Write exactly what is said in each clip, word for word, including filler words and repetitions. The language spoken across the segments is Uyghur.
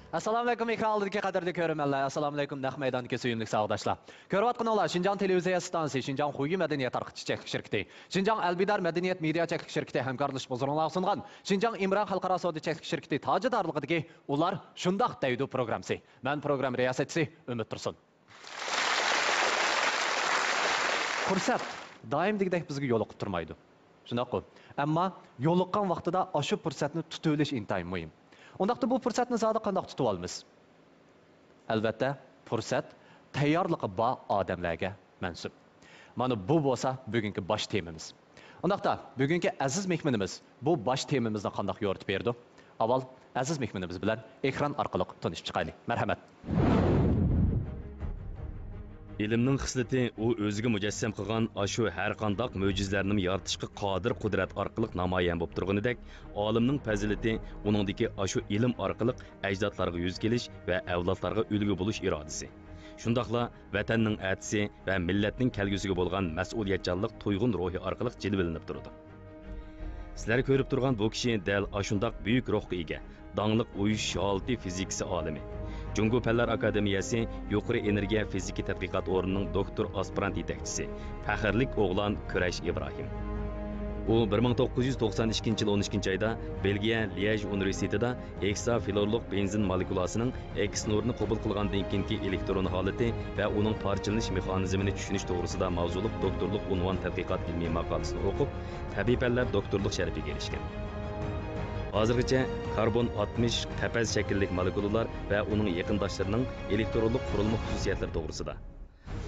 ئەسسالامۇئەلەيكۇم، ئېكران ئالدىدىكى قەدىرلىك كۆرۈرمەنلەر، ئەسسالامۇئەلەيكۇم، نەق مەيداندىكى سۆيۈملۈك ساۋاقداشلار. كۆرۈۋاتقىنىڭلار شىنجاڭ تېلېۋىزىيە ئىستانسىسى، شىنجاڭ خۇيى مەدەنىيەت تارقىتىش چەكلىك شىركىتى، شىنجاڭ ئەلبىدار مەدەنىيەت مېدىيا چەكلىك شىركىتى ھەمكارلىشىپ ھۇزۇرۇڭلارغا سۇنغان شىنجاڭ ئىمران خەلقئارا سودا چەكلىك شىركىتى تاجىدارلىقىدىكى ئۇلار شۇنداق دەيدۇ پروگراممىسى. مەن پروگرامما رىياسەتچىسى ئۈمىد تۇرسۇن. پۇرسەت دائىم دېگۈدەك بىزگە يولۇقۇپ تۇرمايدۇ. شۇنداققۇ؟ ئەمما يولۇققان ۋاقتىدا ئاشۇ پۇرسەتنى تۇتۇۋېلىش ئىنتايىن مۇھىم. ئۇنداقتا بۇ پۇرسەتنى زادى قانداق تۇتۇۋالىمىز؟ ئەلۋەتتە، پۇرسەت تەييارلىقى بار ئادەملەرگە مەنسۇپ. مانا بۇ بولسا بۈگۈنكى باش تېمىمىز. ئۇنداقتا، بۈگۈنكى ئەزىز مېھمىنىمىز بۇ باش تېمىمىزنى قانداق يورۇتۇپ بېرىدۇ؟ ئاۋۋال ئەزىز مېھمىنىمىز بىلەن ئېكران ئارقىلىق تونۇشۇپ چىقايلى. مەرھەمەت. ئىلىمنىڭ خىسلىتى ئۇ ئۆزىگە مۇجەسسەم قىلغان ئاشۇ ھەرقانداق مۆجىزىلەرنىمۇ يارىتىشقا قادىر قۇدرەت ئارقىلىق نامايان بولۇپ تۇرغىنىدەك، ئالىمنىڭ پەزىلىتى ئۇنىڭدىكى ئاشۇ ئىلىم ئارقىلىق ئەجدادلارغا يۈز كېلىش ۋە ئەۋلادلارغا ئۈلگە بولۇش ئىرادىسى، شۇنداقلا ۋەتەننىڭ ئەتىسى ۋە مىللەتنىڭ كەلگۈسىگە بولغان مەسئۇلىيەتچانلىق تۇيغۇن روھى ئارقىلىق جىلۋىلىنىپ تۇرىدۇ. سىلەر كۆرۈپ تۇرغان بۇ كىشى دەل ئاشۇنداق بۈيۈك روھقا ئىگە، داڭلىق ئۇيۇشۇش ھالىتى فىزىكىسى ئالىمى، جۇڭگو پەنلەر ئاكادېمىيەسى يۇقىرى ئېنېرگىيە فىزىكا تەتقىقات ئورنىنىڭ دوكتور ئاسپىرانت يېتەكچىسى، پەخىرلىك ئوغلان كۈرەش ئىبراھىم. ئۇ بىر مىڭ توققۇز يۈز توقسان ئىككىنچى يىل ئون ئىككىنچى ئايدا بېلگىيە ليەژ ئۇنىۋېرسىتېتىدا ھېكسافلۇرلۇق بېنزىن مولېكۇلاسىنىڭ ئېكس نۇرىنى قوبۇل قىلغاندىن كېيىنكى ئېلېكترون ھالىتى ۋە ئۇنىڭ پارچىلىنىش مېخانىزمىنى چۈشىنىش توغرىسىدا ماۋزۇلۇق دوكتورلۇق ئۇنۋان تەتقىقات ئىلمىي ماقالىسىنى ئوقۇپ، تەبىئىي پەنلەر دوكتورلۇق شەرىپىگە ئېرىشكەن. ھازىرغىچە كاربون ئاتمىش، قەپەس شەكىللىك مولېكۇلىلار ۋە ئۇنىڭ يېقىنداشلىرىنىڭ ئېلېكترونلۇق قۇرۇلما خۇسۇسىيەتلىرى توغرىسىدا،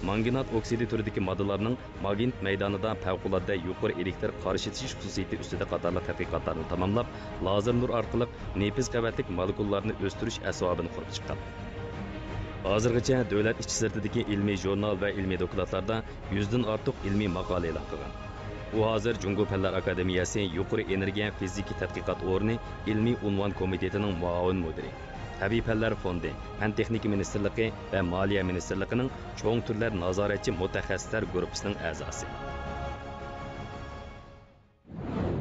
مانگنات ئوكسىدى تۈرىدىكى ماددىلارنىڭ ماگنىت مەيدانىدا پەۋقۇلئاددە يۇقىرى ئېلېكتر قارشى چېچىش خۇسۇسىيىتى ئۈستىدە قاتارلىق تەتقىقاتلارنى تاماملاپ، لازېر نۇر ئارقىلىق نېپىز قەۋەتلىك مولېكۇللارنى ئۆستۈرۈش ئەسۋابىنى قۇرۇپ چىققان. ھازىرغىچە دۆلەت ئىچى سىرتىدىكى ئىلمىي ژۇرنال ۋە ئىلمىي دوكلاتلاردا يۈزدىن ئارتۇق ئىلمىي ماقالە ئېلان قىلغان. ئۇ ھازىر جۇڭگو پەنلەر ئاكادېمىيەسى يۇقىرى ئېنېرگىيە فىزىكا تەتقىقات ئورنى ئىلمىي ئۇنۋان كومىتېتىنىڭ مۇئاۋىن مۇدىرى، تەبىئىي پەنلەر فوندى، پەن تېخنىكا مىنىستىرلىقى ۋە مالىيە مىنىستىرلىقىنىڭ چوڭ تۈرلەر نازارەتچى مۇتەخەسسىسلەر گۇرۇپپىسىنىڭ ئەزاسى.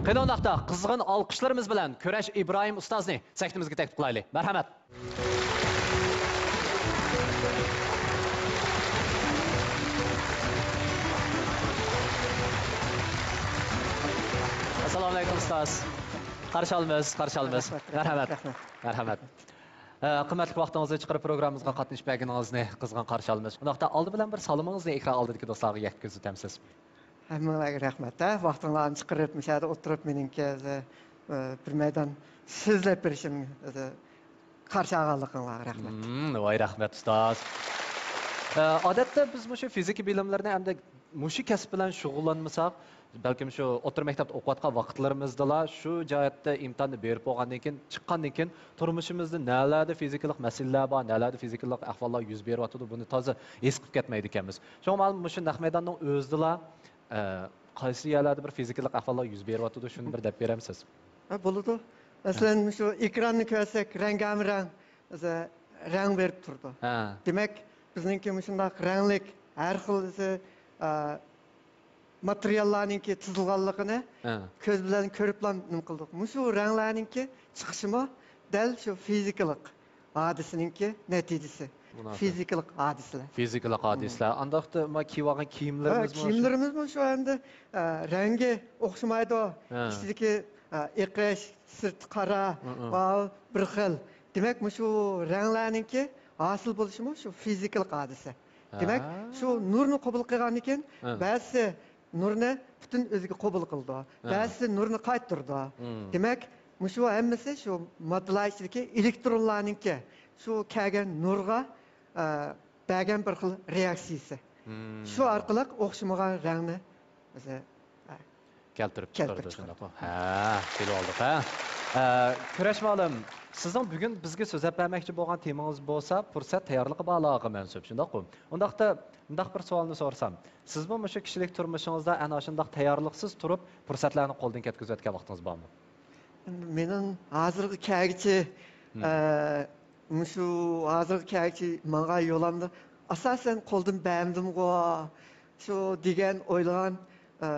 قېنى ئۇنداقتا، قىزغىن ئالقىشلىرىمىز بىلەن كۈرەش ئىبراھىم ئۇستازنى سەھنىمىزگە تەكلىپ قىلايلى. مەرھەمەت. ئەسسالامۇئەلەيكۇم، ئۇستاز. قارشى ئالىمىز، قارشى ئالىمىز. رەھمەت. مەرھەمەت. رەھمەت. مەرھەمەت. ئە، قىممەتلىك ۋاقتىڭىزنى چىقىرىپ، پروگراممىمىزغا قاتنىشىپ بەرگىنىڭىزنى قىزغىن قارشى ئالىمىز. ئۇنداقتا، ئالدى بىلەن بىر سالىمىڭىزنى ئېكران ئالدىدىكى دوستلارغا يەتكۈزۈۋۆتەمسىز؟ ھەممىڭلارغا رەھمەت، ھە، ۋاقتىڭلارنى چىقىرىپ، مۇشۇ يەردە ئولتۇرۇپ، مېنىڭكى، ئە، بىر مەيدان سۆزلەپ بېرىشىم، ئە، قارشى ئالغانلىقىڭلارغا رەھمەت. مم، ۋاي، رەھمەت، ئۇستاز. ئە، ئادەتتە بىز مۇشۇ فىزىكا بىلىملىرىنى ئەمدى مۇشۇ كەسىپ بىلەن شۇغۇللانمىساق، بەلكىم شۇ ئوتتۇرا مەكتەپتە ئوقۇۋاتقان ۋاقىتلىرىمىزدىلا شۇ جەھەتتە ئىمتىھاننى بېرىپ بولغاندىن كېيىن، چىققاندىن كېيىن تۇرمۇشىمىزدا نەلەردە فىزىكىلىق مەسىلىلەر بار، نەلەردە فىزىكىلىق ئەھۋاللار يۈز بېرىۋاتىدۇ، بۇنى تازا ھېس قىلىپ كەتمەيدىكەنمىز. شۇڭا مانا مۇشۇ نەق مەيداننىڭ ئۆزىدىلا، ئە، قايسى يەرلەردە بىر فىزىكىلىق ئەھۋاللار يۈز بېرىۋاتىدۇ، شۇنى بىر دەپ بېرەمسىز؟ ھە، بولىدۇ. مەسىلەن، مۇشۇ ئېكراننى كۆرسەك، رەڭگارمىرەڭ، ئۆزى رەڭ بېرىپ تۇرىدۇ. ھە. دېمەك، بىزنىڭكى مۇشۇنداق رەڭلىك، ھەر خىل ئۆزى، ئا، ماتېرىياللارنىڭكى تىزىلغانلىقىنى ھە. كۆز بىلەن كۆرۈپلا نېمە قىلدۇق. مۇشۇ رەڭلەرنىڭكى چىقىشىمۇ دەل شۇ فىزىكىلىق ھادىسىنىڭكى نەتىجىسى. مۇناسىپ. فىزىكىلىق ھادىسىلەر. فىزىكىلىق ھادىسىلەر. ئانداقتا ما كىيىۋالغان ھە، كىيىملىرىمىزمۇ شۇ. كىيىملىرىمىزمۇ شۇ ئەمدى، ئە، رەڭگى ئوخشىمايدۇ. ھە. ئىچىدىكى، ئە، ئېقىش، سىرتى قارا، ھە، ھە. ماۋۇ بىر خىل. دېمەك، مۇشۇ رەڭلەرنىڭكى ھاسىل بولۇشىمۇ شۇ فىزىكىلىق ھادىسە. دېمەك، ھە. شۇ نۇرنى قوبۇل قىلغاندىن كېيىن، ھە. بەزىسى نۇرنى پۈتۈن ئۆزىگە قوبۇل قىلىدۇ. ھە. بەزىسى نۇرنى قايتۇرىدۇ. مم. دېمەك، مۇشۇ ھەممىسى شۇ ماددىلار ئىچىدىكى ئېلېكترونلارنىڭكى شۇ كەلگەن نۇرغا، ئە، بەرگەن بىر خىل رېئاكسىيىسى. مم. شۇ ئارقىلىق ئوخشىمىغان رەڭنى بىز، ئە، كەلتۈرۈپ كەلتۈرۈپ چىقىرىدۇ، چىقىرىدۇ. شۇنداقمۇ؟ ھە، بىلىۋالدۇق، ھە. ئە، كۈرەش مۇئەللىم، سىزنىڭ بۈگۈن بىزگە سۆزلەپ بەرمەكچى بولغان تېمىڭىز بولسا پۇرسەت تەييارلىقى بارلارغا مەنسۇپ، شۇنداققۇ؟ ئۇنداقتا، مۇنداق بىر سوئالنى سورىسام، سىزمۇ مۇشۇ كىشىلىك تۇرمۇشىڭىزدا ئەنە ئاشۇنداق تەييارلىقسىز تۇرۇپ، پۇرسەتلەرنى قولدىن كەتكۈزۈۋەتكەن ۋاقتىڭىز بارمۇ؟ مېنىڭ ھازىرغا كەلگۈچە، مم. ئە، مۇشۇ ھازىرغا كەلگۈچە ماڭغان يولۇمدا ئاساسەن قولدىن بەرمىدىمغۇ، شۇ دېگەن ئويلىغان، ئە،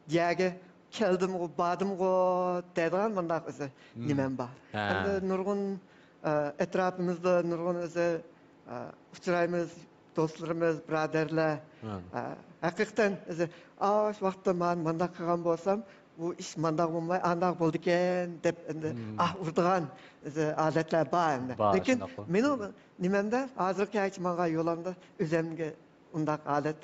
يەرگە كەلدىمغۇ، باردىمغۇ دەيدىغان مۇنداق ئۆزى مم. نېمەم بار. ھە. ئەمدى نۇرغۇن، ئەتراپىمىزدا نۇرغۇن ئۆزى ئۇچرايمىز، دوستلىرىمىز، بۇرادەرلەر. ھە. ھەقىقەتەن ئۆزى ئاشۇ ۋاقىتتا مەن مانداق قىلغان بولسام، بۇ ئىش مانداق بولماي ئانداق بولىدىكەن دەپ ئەمدى ئاھ ئۇرىدىغان ئۆزى ھالەتلەر بار ئەمدى. بار، لېكىن شۇنداققۇ. مېنىڭ نېمەمدە ھازىرغىچە ماڭغان يولۇمدا ئۆزۈمگە ئۇنداق ھالەت،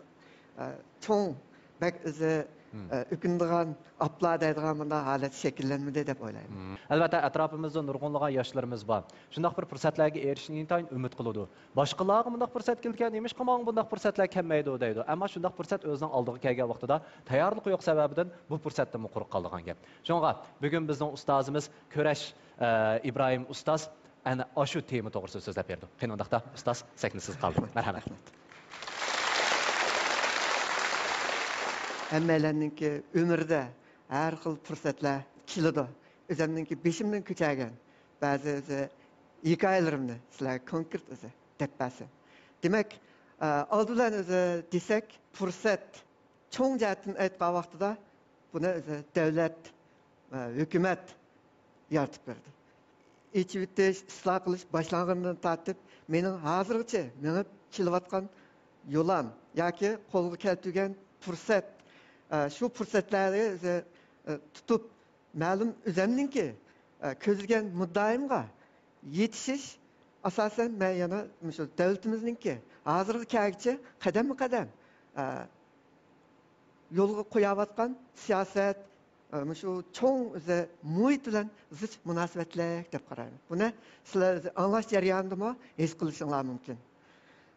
ئە، چوڭ، بەك ئۆزى، ئە، ئۆكۈنىدىغان، ئاپلا دەيدىغان مۇنداق ھالەت شەكىللەنمىدى دەپ ئويلايمەن. مم. ئەلۋەتتە، ئەتراپىمىزدا نۇرغۇنلىغان ياشلىرىمىز بار. شۇنداق بىر پۇرسەتلەرگە ئېرىشىشنى ئىنتايىن ئۈمىد قىلىدۇ. باشقىلارغا مۇنداق پۇرسەت كېلىدىكەن، نېمىشقا ماڭا بۇنداق پۇرسەتلەر كەلمەيدۇ دەيدۇ. ئەمما شۇنداق پۇرسەت ئۆزىنىڭ ئالدىغا كەلگەن ۋاقتىدا تەييارلىقى يوق سەۋەبىدىن بۇ پۇرسەتتىنمۇ قۇرۇق قالىدىغان گەپ. شۇڭا بۈگۈن بىزنىڭ ئۇستازىمىز كۈرەش، ئە، ئىبراھىم ئۇستاز ئەنە ئاشۇ تېما توغرىسىدا سۆزلەپ بېرىدۇ. قېنى ئۇنداقتا، ئۇستاز، سەھنە سىزگە قالدى. مەرھەمەت. ھەممەيلەننىڭكى ئۆمرىدە ھەر خىل پۇرسەتلەر كېلىدۇ. ئۆزەمنىڭكى بېشىمدىن كۆچەرگەن بەزى ئۆزى ھېكايىلىرىمنى سىلەرگە كونكرېت ئۆزى دەپ بەرسەم. دېمەك، ئە، ئالدى بىلەن ئۆزى دېسەك، پۇرسەت چوڭ جەھەتتىن ئېيتقان ۋاقتىدا بۇنى ئۆزى دۆلەت، ئە، ھۆكۈمەت يارىتىپ بەردى. ئېچىۋېتىش، ئىسلاھ قىلىش باشلانغىنىدىن تارتىپ، مېنىڭ ھازىرغىچە مېڭىپ كېلىۋاتقان يولام ياكى قولغا كەلتۈرگەن پۇرسەت، ئە، شۇ پۇرسەتلەرنى ئۆزى، ئە، تۇتۇپ، مەلۇم ئۆزەمنىڭكى، ئە، كۆزلىگەن مۇددىئايىمغا يېتىشىش، ئاساسەن، مەن يەنە مۇشۇ دۆلىتىمىزنىڭكى ھازىرغا كەلگۈچە قەدەممۇ قەدەم، ئە، يولغا قويۇۋاتقان سىياسەت، ئە، مۇشۇ چوڭ ئۆزى مۇھىت بىلەن زىچ مۇناسىۋەتلىك دەپ قارايمەن. بۇنى سىلەر ئۆزى ئاڭلاش جەريانىدىمۇ ھېس قىلىشىڭلار مۇمكىن.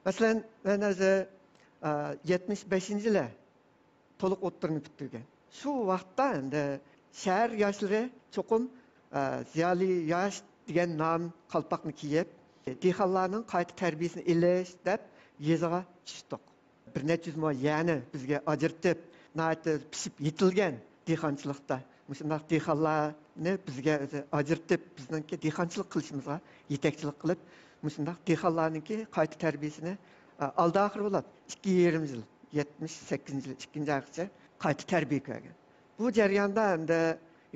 مەسىلەن، مەن ئۆزى، ئە، يەتمىش بەشىنچى يىلى تولۇق ئوتتۇرىنى پۈتتۈرگەن. شۇ ۋاقىتتا ئەمدى شەھەر ياشلىرى چوقۇم، ئە، زىيالىي ياش دېگەن نام قالپاقنى كىيىپ، دېھقانلارنىڭ قايتا تەربىيىسىنى ئېلىش دەپ يېزىغا چۈشتۇق. بىر نەچچە يۈز مو يەرنى بىزگە ئاجرىتىپ، ناھايىتى پىشىپ يېتىلگەن دېھقانچىلىقتا مۇشۇنداق دېھقانلارنى بىزگە ئۆزى ئاجرىتىپ، بىزنىڭكى دېھقانچىلىق قىلىشىمىزغا يېتەكچىلىك قىلىپ، مۇشۇنداق دېھقانلارنىڭكى قايتا تەربىيىسىنى، ئە، ئالدى ئاخىر بولۇپ ئىككى يېرىم يىل، يەتمىش سەككىزىنچى يىل ئىككىنچى ئايغىچە قايتا تەربىيە كۆرگەن. بۇ جەرياندا ئەمدى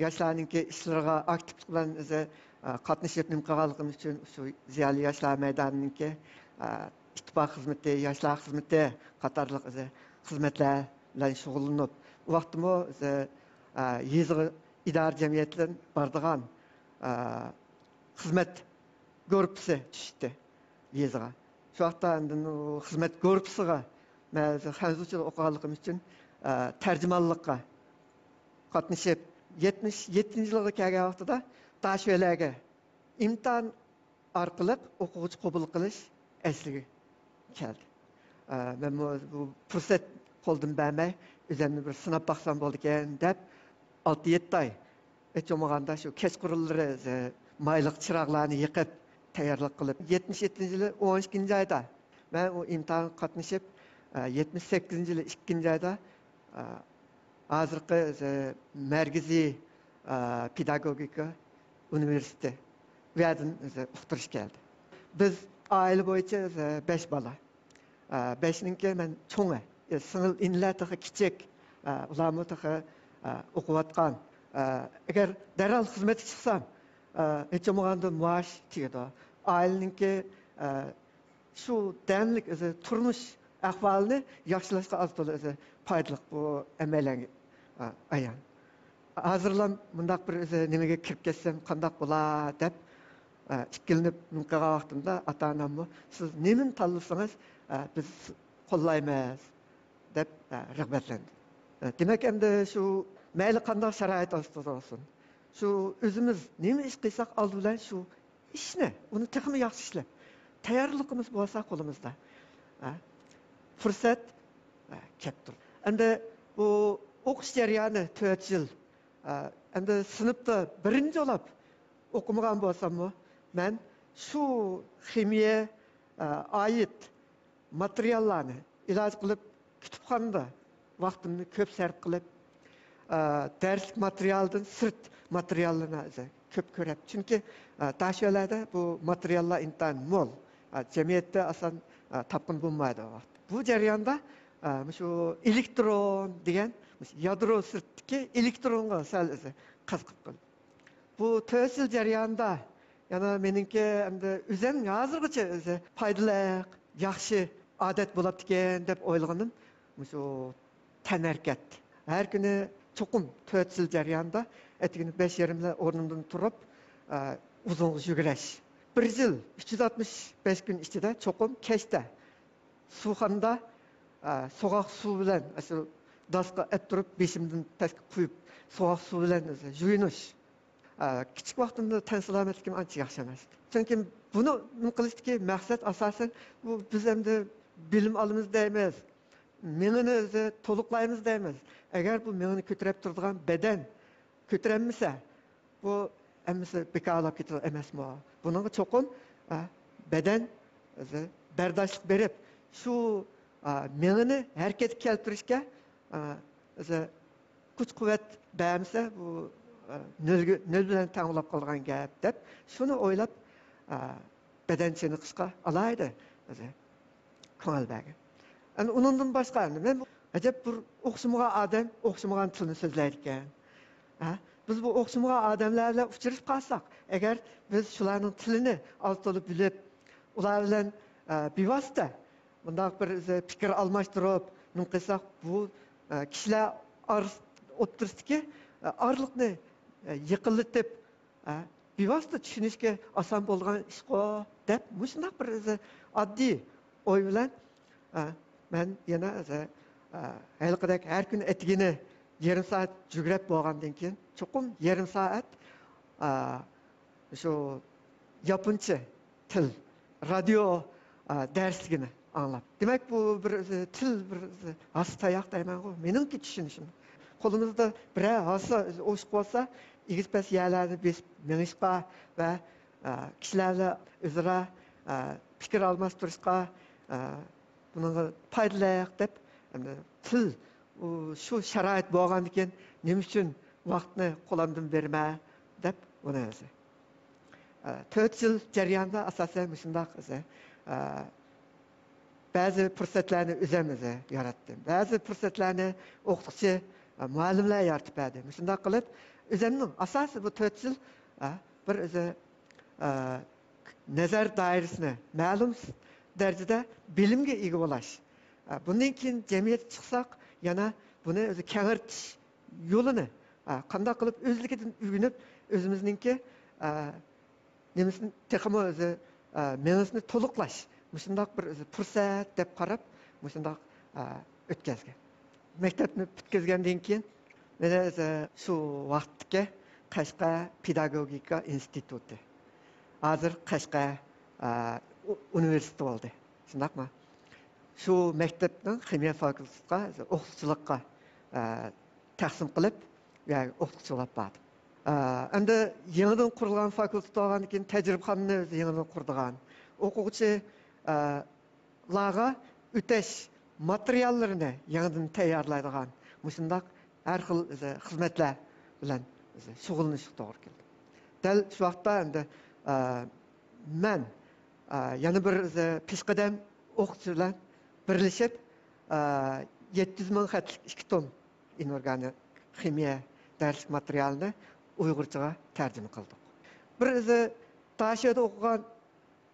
ياشلارنىڭكى ئىشلىرىغا ئاكتىپلىق بىلەن ئۆزى، ئە، قاتنىشىپ نېمە قىلغانلىقىم ئۈچۈن شۇ زىيالىي ياشلار مەيدانىنىڭكى، ئە، ئىتتىپاق خىزمىتى، ياشلار خىزمىتى قاتارلىق ئۆزى خىزمەتلەر بىلەن شۇغۇللىنىپ، ئۇ ۋاقىتتىمۇ ئۆزى، ئە، يېزا ئىدارە جەمئىيەتلىرىدىن بارىدىغان، ئە، خىزمەت گۇرۇپپىسى چۈشتى يېزىغا. شۇ ۋاقىتتا ئاندىن ئۇ خىزمەت گۇرۇپپىسىغا مەن خەنزۇچىدا ئوقۇغانلىقىم ئۈچۈن، ئە، تەرجىمانلىققا قاتنىشىپ، يەتمىش يەتتىنچى يىلغا كەلگەن ۋاقتىدا داشۆلەگە ئىمتىھان ئارقىلىق ئوقۇغۇچى قوبۇل قىلىش ئەسلىگە كەلدى. ئە، مەنمۇ بۇ پۇرسەت قولدىن بەرمەي، ئۆزۈمنى بىر سىناپ باقسام بولىدىكەن دەپ، ئالتە يەتتە ئاي، ھېچ بولمىغاندا شۇ كەچقۇرۇنلىرى، ئە، مايلىق چىراغلارنى يېقىپ، تەييارلىق قىلىپ، يەتمىش يەتتىنچى يىلى ئون ئىككىنچى ئايدا مەن ئۇ ئىمتىھانغا قاتنىشىپ، ئە، يەتمىش سەككىزىنچى يىلى ئىككىنچى ئايدا، ئە، ھازىرقى، ئە، مەركىزىي، ئە، پېداگوگىكا ئۇنىۋېرسىتېتى، ئۇ يەردىن، ئە، ئۇقتۇرۇش كەلدى. بىز ئائىلە بويىچە، ئە، بەش بالا. ئە، بەشنىڭكى مەن چوڭى. ئە، سىڭىل ئىنىلەر تېخى كىچىك. ئە، ئۇلارمۇ تېخى، ئە، ئوقۇۋاتقان. ئە، ئەگەر دەرھال خىزمەتكە چىقسام، ئە، ھېچ بولمىغاندا مائاش تېگىدۇ. ئائىلىنىڭكى، ئە، شۇ دەملىك ئۆزى تۇرمۇش ئەھۋالىنى ياخشىلاشقا ئاز تولا ئۆزى پايدىلىق بۇ ھەممەيلەنگە، ئە، ئايان. ھازىرلا مۇنداق بىر ئۆزى نېمىگە كىرىپ كەتسەم قانداق بولا دەپ، ئە، ئىككىلىنىپ نېمە قىلغان ۋاقتىمدا ئاتا-ئاناممۇ، «سىز نېمىنى تاللىسىڭىز، ئە، بىز قوللايمىز» دەپ، ئە، رىغبەتلەندى. ئە، دېمەك، ئەمدى شۇ مەيلى قانداق شارائىت ئاستىدا بولسۇن، شۇ ئۆزىمىز نېمە ئىش قىلساق ئالدى بىلەن شۇ ئىشنى، ئۇنى تېخىمۇ ياخشى ئىشلەپ، تەييارلىقىمىز بولسا قولىمىزدا، ھە، پۇرسەت، ھە، كەپ تۇرىدۇ. ئەمدى بۇ ئوقۇش جەريانى تۆت يىل، ھە، ئەمدى سىنىپتا بىرىنچى بولۇپ ئوقۇمىغان بولساممۇ، مەن شۇ خىمىيە، ھە، ئائىت ماتېرىياللارنى ئىلاج قىلىپ، كۇتۇپخانىدا ۋاقتىمنى كۆپ سەرپ قىلىپ، ئە، دەرسلىك ماتېرىيالدىن سىرت ماتېرىياللارنى ئۆزى كۆپ كۆرەتتىم. چۈنكى، ئە، داشۆلەدە بۇ ماتېرىياللار ئىنتايىن مول. ئە، جەمئىيەتتە ئاسان، ئە، تاپقىلى بولمايدۇ ۋاقىت. بۇ جەرياندا، ئە، مۇشۇ ئېلېكترون دېگەن، مۇشۇ يادرو سىرتتىكى ئېلېكترونغا سەل ئۆزى قىزىقىپ قالدىم. بۇ تۆت يىل جەريانىدا يەنە مېنىڭكى ئەمدى ئۆزۈم ھازىرغىچە ئۆزى پايدىلىق، ياخشى ئادەت بولاپتىكەن دەپ ئويلىغىنىم مۇشۇ تەنھەرىكەت. ھەر كۈنى چوقۇم تۆت يىل جەريانىدا ئەتىگىنى بەش يېرىملا ئورنۇمدىن تۇرۇپ، ئە، ئۇزۇنغا يۈگۈرۈش. بىر يىل ئۈچ يۈز ئاتمىش بەش كۈن ئىچىدە چوقۇم كەچتە سۇخانىدا، ئە، سوغۇق سۇ بىلەن، ئاشۇ داسقا ئەتتۈرۈپ، بېشىمدىن پەسكە قۇيۇپ، سوغۇق سۇ بىلەن يۇيۇنۇش. ئە، كىچىك ۋاقتىمدا تەن سالامەتلىكىم ئانچە ياخشى ئەمەس. چۈنكى بۇنى نېمە قىلىشتىكى مەقسەت ئاساسەن، بۇ بىز ئەمدى بىلىم ئالىمىز دەيمىز، مېڭىنى ئۆزى تولۇقلايمىز دەيمىز. ئەگەر بۇ مېڭىنى كۆتۈرۈپ تۇرىدىغان بەدەن كۆتۈرەلمىسە، بۇ ھەممىسى بىكارلاپ كېتىدۇ ئەمەسمۇ؟ بۇنىڭغا چوقۇم، ئە، بەدەن ئۆزى بەرداشلىق بېرىپ، شۇ، ئە، مېڭىنى ھەرىكەتكە كەلتۈرۈشكە، ئە، ئۆزى كۈچ-قۇۋۋەت بەرمىسە، بۇ، ئە، نۆلگە، نۆل بىلەن تەڭ بولاپ قالىدىغان گەپ، دەپ شۇنى ئويلاپ، ئە، بەدەن چېنىقىشقا ئالاھىدە ئۆزى كۆڭۈل بەرگەن. ئەمدى ئۇنىڭدىن باشقا، ئەمدى مەن ئەجەب بىر ئوخشىمىغان ئادەم ئوخشىمىغان تىلنى سۆزلەيدىكەن. ھە؟ بىز بۇ ئوخشىمىغان ئادەملەر بىلەن ئۇچرىشىپ قالساق، ئەگەر بىز شۇلارنىڭ تىلىنى ئاز-تولا بىلىپ، ئۇلار بىلەن، ئە، بىۋاسىتە مۇنداق بىر، ئە، پىكىر ئالماشتۇرۇپ، نېمە قىلساق، بۇ، ئە، كىشىلەر ئارىس-، ئوتتۇرىسىدىكى، ئە، ئارىلىقنى، ئە، يېقىنلىتىپ، ئە، بىۋاسىتە چۈشىنىشكە ئاسان بولىدىغان ئىشقۇ، دەپ مۇشۇنداق بىر ئۆزى ئاددىي ئوي بىلەن، ئە، مەن يەنە ئۆزى، ئە، ھېلىقىدەك ھەر كۈنى ئەتىگىنى يېرىم سائەت يۈگۈرۈپ بولغاندىن كېيىن، چوقۇم يېرىم سائەت، ئە، شۇ ياپونچە تىل، رادىيو، ئا، دەرسلىكىنى ئاڭلاپ. دېمەك، بۇ بىر، ئۆزى، تىل بىر، ئۆزى، ھاسا تاياق دەيمەنغۇ، مېنىڭكى چۈشىنىشىم. قولىمىزدا بىرەر ھاسا، ئۆزى، ئوشۇق بولسا، ئېگىز پەس يەرلەرنى بېسىپ مېڭىشقا ۋە، ئا، كىشىلەر بىلەن ئۆزئارا، ئا، پىكىر ئالماشتۇرۇشقا، ئا، بۇنىڭغا پايدىلىق دەپ، ئەمدى تىل، ئۇ، شۇ شارائىت بولغاندىكىن نېمە ئۈچۈن ۋاقىتنى قولۇمدىن بېرىمەن دەپ ئۇنى ئۆزى. ئە، تۆت يىل جەريانىدا ئاساسەن مۇشۇنداق، ئە، بەزى پۇرسەتلەرنى ئۆزۈم ئۆزى ياراتتىم. بەزى پۇرسەتلەرنى ئوقۇتقۇچى، ئە، مۇئەللىملەر يارىتىپ بەردى. مۇشۇنداق قىلىپ، ئۆزۈمنىڭ ئاساسىي بۇ تۆت يىل، ئە، بىر ئۆزى، ئە، نەزەر دائىرىسىنى مەلۇم دەرىجىدە بىلىمگە ئىگە بولاش. ئە، بۇندىن كېيىن جەمئىيەتكە چىقساق، يەنە بۇنى ئۆزى كەڭەيتىش يولىنى، ئە، قانداق قىلىپ ئۆزلۈكىدىن ئۆگىنىپ، ئۆزىمىزنىڭكى، ئە، نېمىسىنى تېخىمۇ ئۆزى، ئە، مېڭىسىنى تولۇقلاش، مۇشۇنداق بىر ئۆزى پۇرسەت دەپ قاراپ، مۇشۇنداق، ئە، ئۆتكەزگەن. مەكتەپنى پۈتكۈزگەندىن كېيىن، مېنى ئۆزى شۇ ۋاقىتتىكى قەشقەر پېداگوگىكا ئىنستىتۇتى، ھازىر قەشقەر، ئە، ئۇ-، ئۇنىۋېرسىتېتى بولدى. شۇنداقمۇ؟ شۇ مەكتەپنىڭ خىمىيە فاكۇلتېتىغا، ئوقۇتقۇچىلىققا، ئە، تەقسىم قىلىپ، يەنى ئوقۇتقۇچى بولاپ باردىم. ئە، ئەمدى يېڭىدىن قۇرۇلغان فاكۇلتېت بولغاندىن كېيىن تەجرىبىخانىنى ئۆزى يېڭىدىن قۇرىدىغان، ئوقۇغۇچى، ئە، لارغا ئۆتەش ماتېرىياللىرىنى يېڭىدىن تەييارلايدىغان مۇشۇنداق ھەر خىل ئۆزى خىزمەتلەر بىلەن ئۆزى شۇغۇللىنىشقا توغرا كەلدى. دەل شۇ ۋاقىتتا ئەمدى، ئە، مەن، ئە، يەنە بىر ئۆزى پېشقەدەم ئوقۇتقۇچى بىلەن بىرلىشىپ، ئە، يەتتە يۈز مىڭ خەتلىك ئىككى توم ئىنئورگانىك خىمىيە دەرسلىك ماتېرىيالىنى ئۇيغۇرچىغا تەرجىمە قىلدۇق. بىر ئۆزى داشۆدە ئوقۇغان،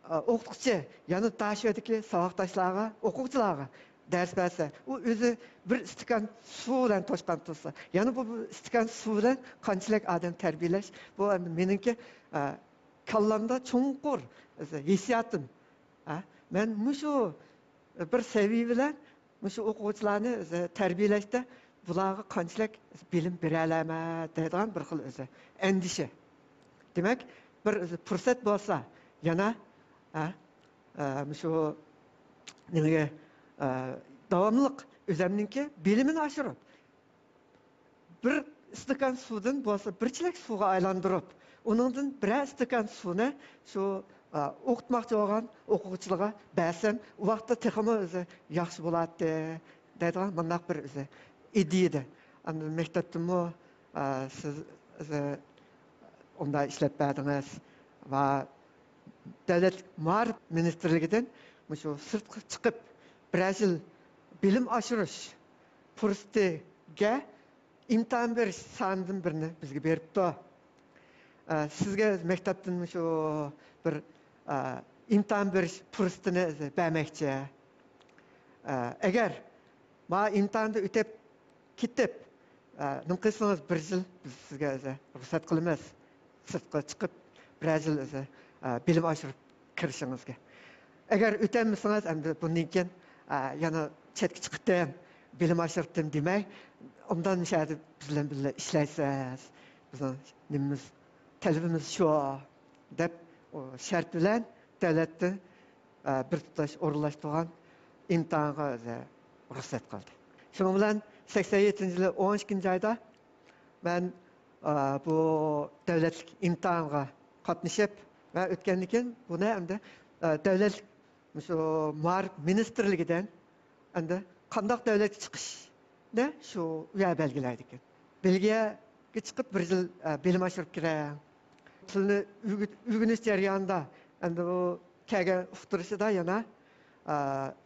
ئە، ئوقۇتقۇچى يەنە داشۆدىكى ساۋاقداشلارغا، ئوقۇغۇچىلارغا دەرس بەرسە، ئۇ ئۆزى بىر ئىستاكان سۇ بىلەن توشقان تۇرسا، يەنە بۇ بىر ئىستاكان سۇ بىلەن قانچىلىك ئادەم تەربىيەلەش، بۇ ئەمدى مېنىڭكى، ئە، كاللامدا چوڭقۇر ھېسسىياتىم. ھە؟ مەن مۇشۇ بىر سەۋىيە بىلەن مۇشۇ ئوقۇغۇچىلارنى تەربىيەلەشتە بۇلارغا قانچىلىك بىلىم بېرەلەيمەن دەيدىغان بىر خىل ئۆزى ئەندىشە. دېمەك، بىر ئۆزى پۇرسەت بولسا، يەنە، ھە، ئە، مۇشۇ نېمىگە، ئە، داۋاملىق ئۆزەمنىڭكى بىلىمىنى ئاشۇرۇپ، بىر ئىستاكان سۇدىن بولسا بىر چېلەك سۇغا ئايلاندۇرۇپ، ئۇنىڭدىن بىرەر ئىستاكان سۇنى شۇ، ئا، ئوقۇتماقچى بولغان ئوقۇغۇچىلارغا بەرسەم، ئۇ ۋاقىتتا تېخىمۇ ئۆزى ياخشى بولاتتى، دەيدىغان مۇنداق بىر ئۆزى ئىدىيە ئىدى. ئاندىن مەكتەپتىنمۇ، ئا، سىز ئۆزى ئۇنداق ئىشلەپ بەردىڭىز ۋە دۆلەت مائارىپ مىنىستىرلىكىدىن مۇشۇ سىرتقا چىقىپ بىرەر يىل بىلىم ئاشۇرۇش پۇرسىتىگە ئىمتىھان بېرىش سانىدىن بىرنى بىزگە بېرىپتۇ. ئە، سىزگە مەكتەپتىن شۇ بىر، ئە، ئىمتىھان بېرىش پۇرسىتىنى بەرمەكچى. ئە، ئەگەر ما ئىمتىھاندا ئۆتۈپ كېتىپ، ئە، نېمە قىلسىڭىز، بىر يىل بىز سىزگە ئۆزى رۇخسەت قىلىمىز. سىرتقا چىقىپ، بىرەر يىل ئۆزى، ئە، بىلىم ئاشۇرۇپ كىرىشىڭىزگە. ئەگەر ئۆتەلمىسىڭىز، ئەمدى بۇندىن كېيىن، ئە، يەنە چەتكە چىقتىم، بىلىم ئاشۇرتتىم دېمەي، ئوبدان مۇشۇ يەردە بىز بىلەن بىللە ئىشلەيسىز. بىزنىڭ نېمىمىز، تەلىپىمىز شۇ، دەپ، ئۇ شەرت بىلەن دۆلەتتىن ئە، بىر تۇتاش ئورۇنلاشتۇرغان ئىمتىھانغا ئۆزى رۇخسەت قىلدى. شۇنىڭ بىلەن سەكسەن يەتتىنچى يىلى ئون ئىككىنچى ئايدا مەن، ئە، بۇ دۆلەتلىك ئىمتىھانغا قاتنىشىپ ۋە ئۆتكەندىن كېيىن بۇنى ئەمدى، ئە، دۆلەتلىك مۇشۇ مائارىپ مىنىستىرلىكىدىن ئەمدى قانداق دۆلەتكە چىقىشنى شۇ ئۇ يەر بەلگىلەيدىكەن. بېلگىيەگە چىقىپ بىر يىل، ئە، بىلىم ئاشۇرۇپ كىرەڭ. تىلنى ئۆگىت-، ئۆگىنىش جەريانىدا ئەمدى ئۇ كەلگەن ئۇقتۇرۇشىدا يەنە، ئە،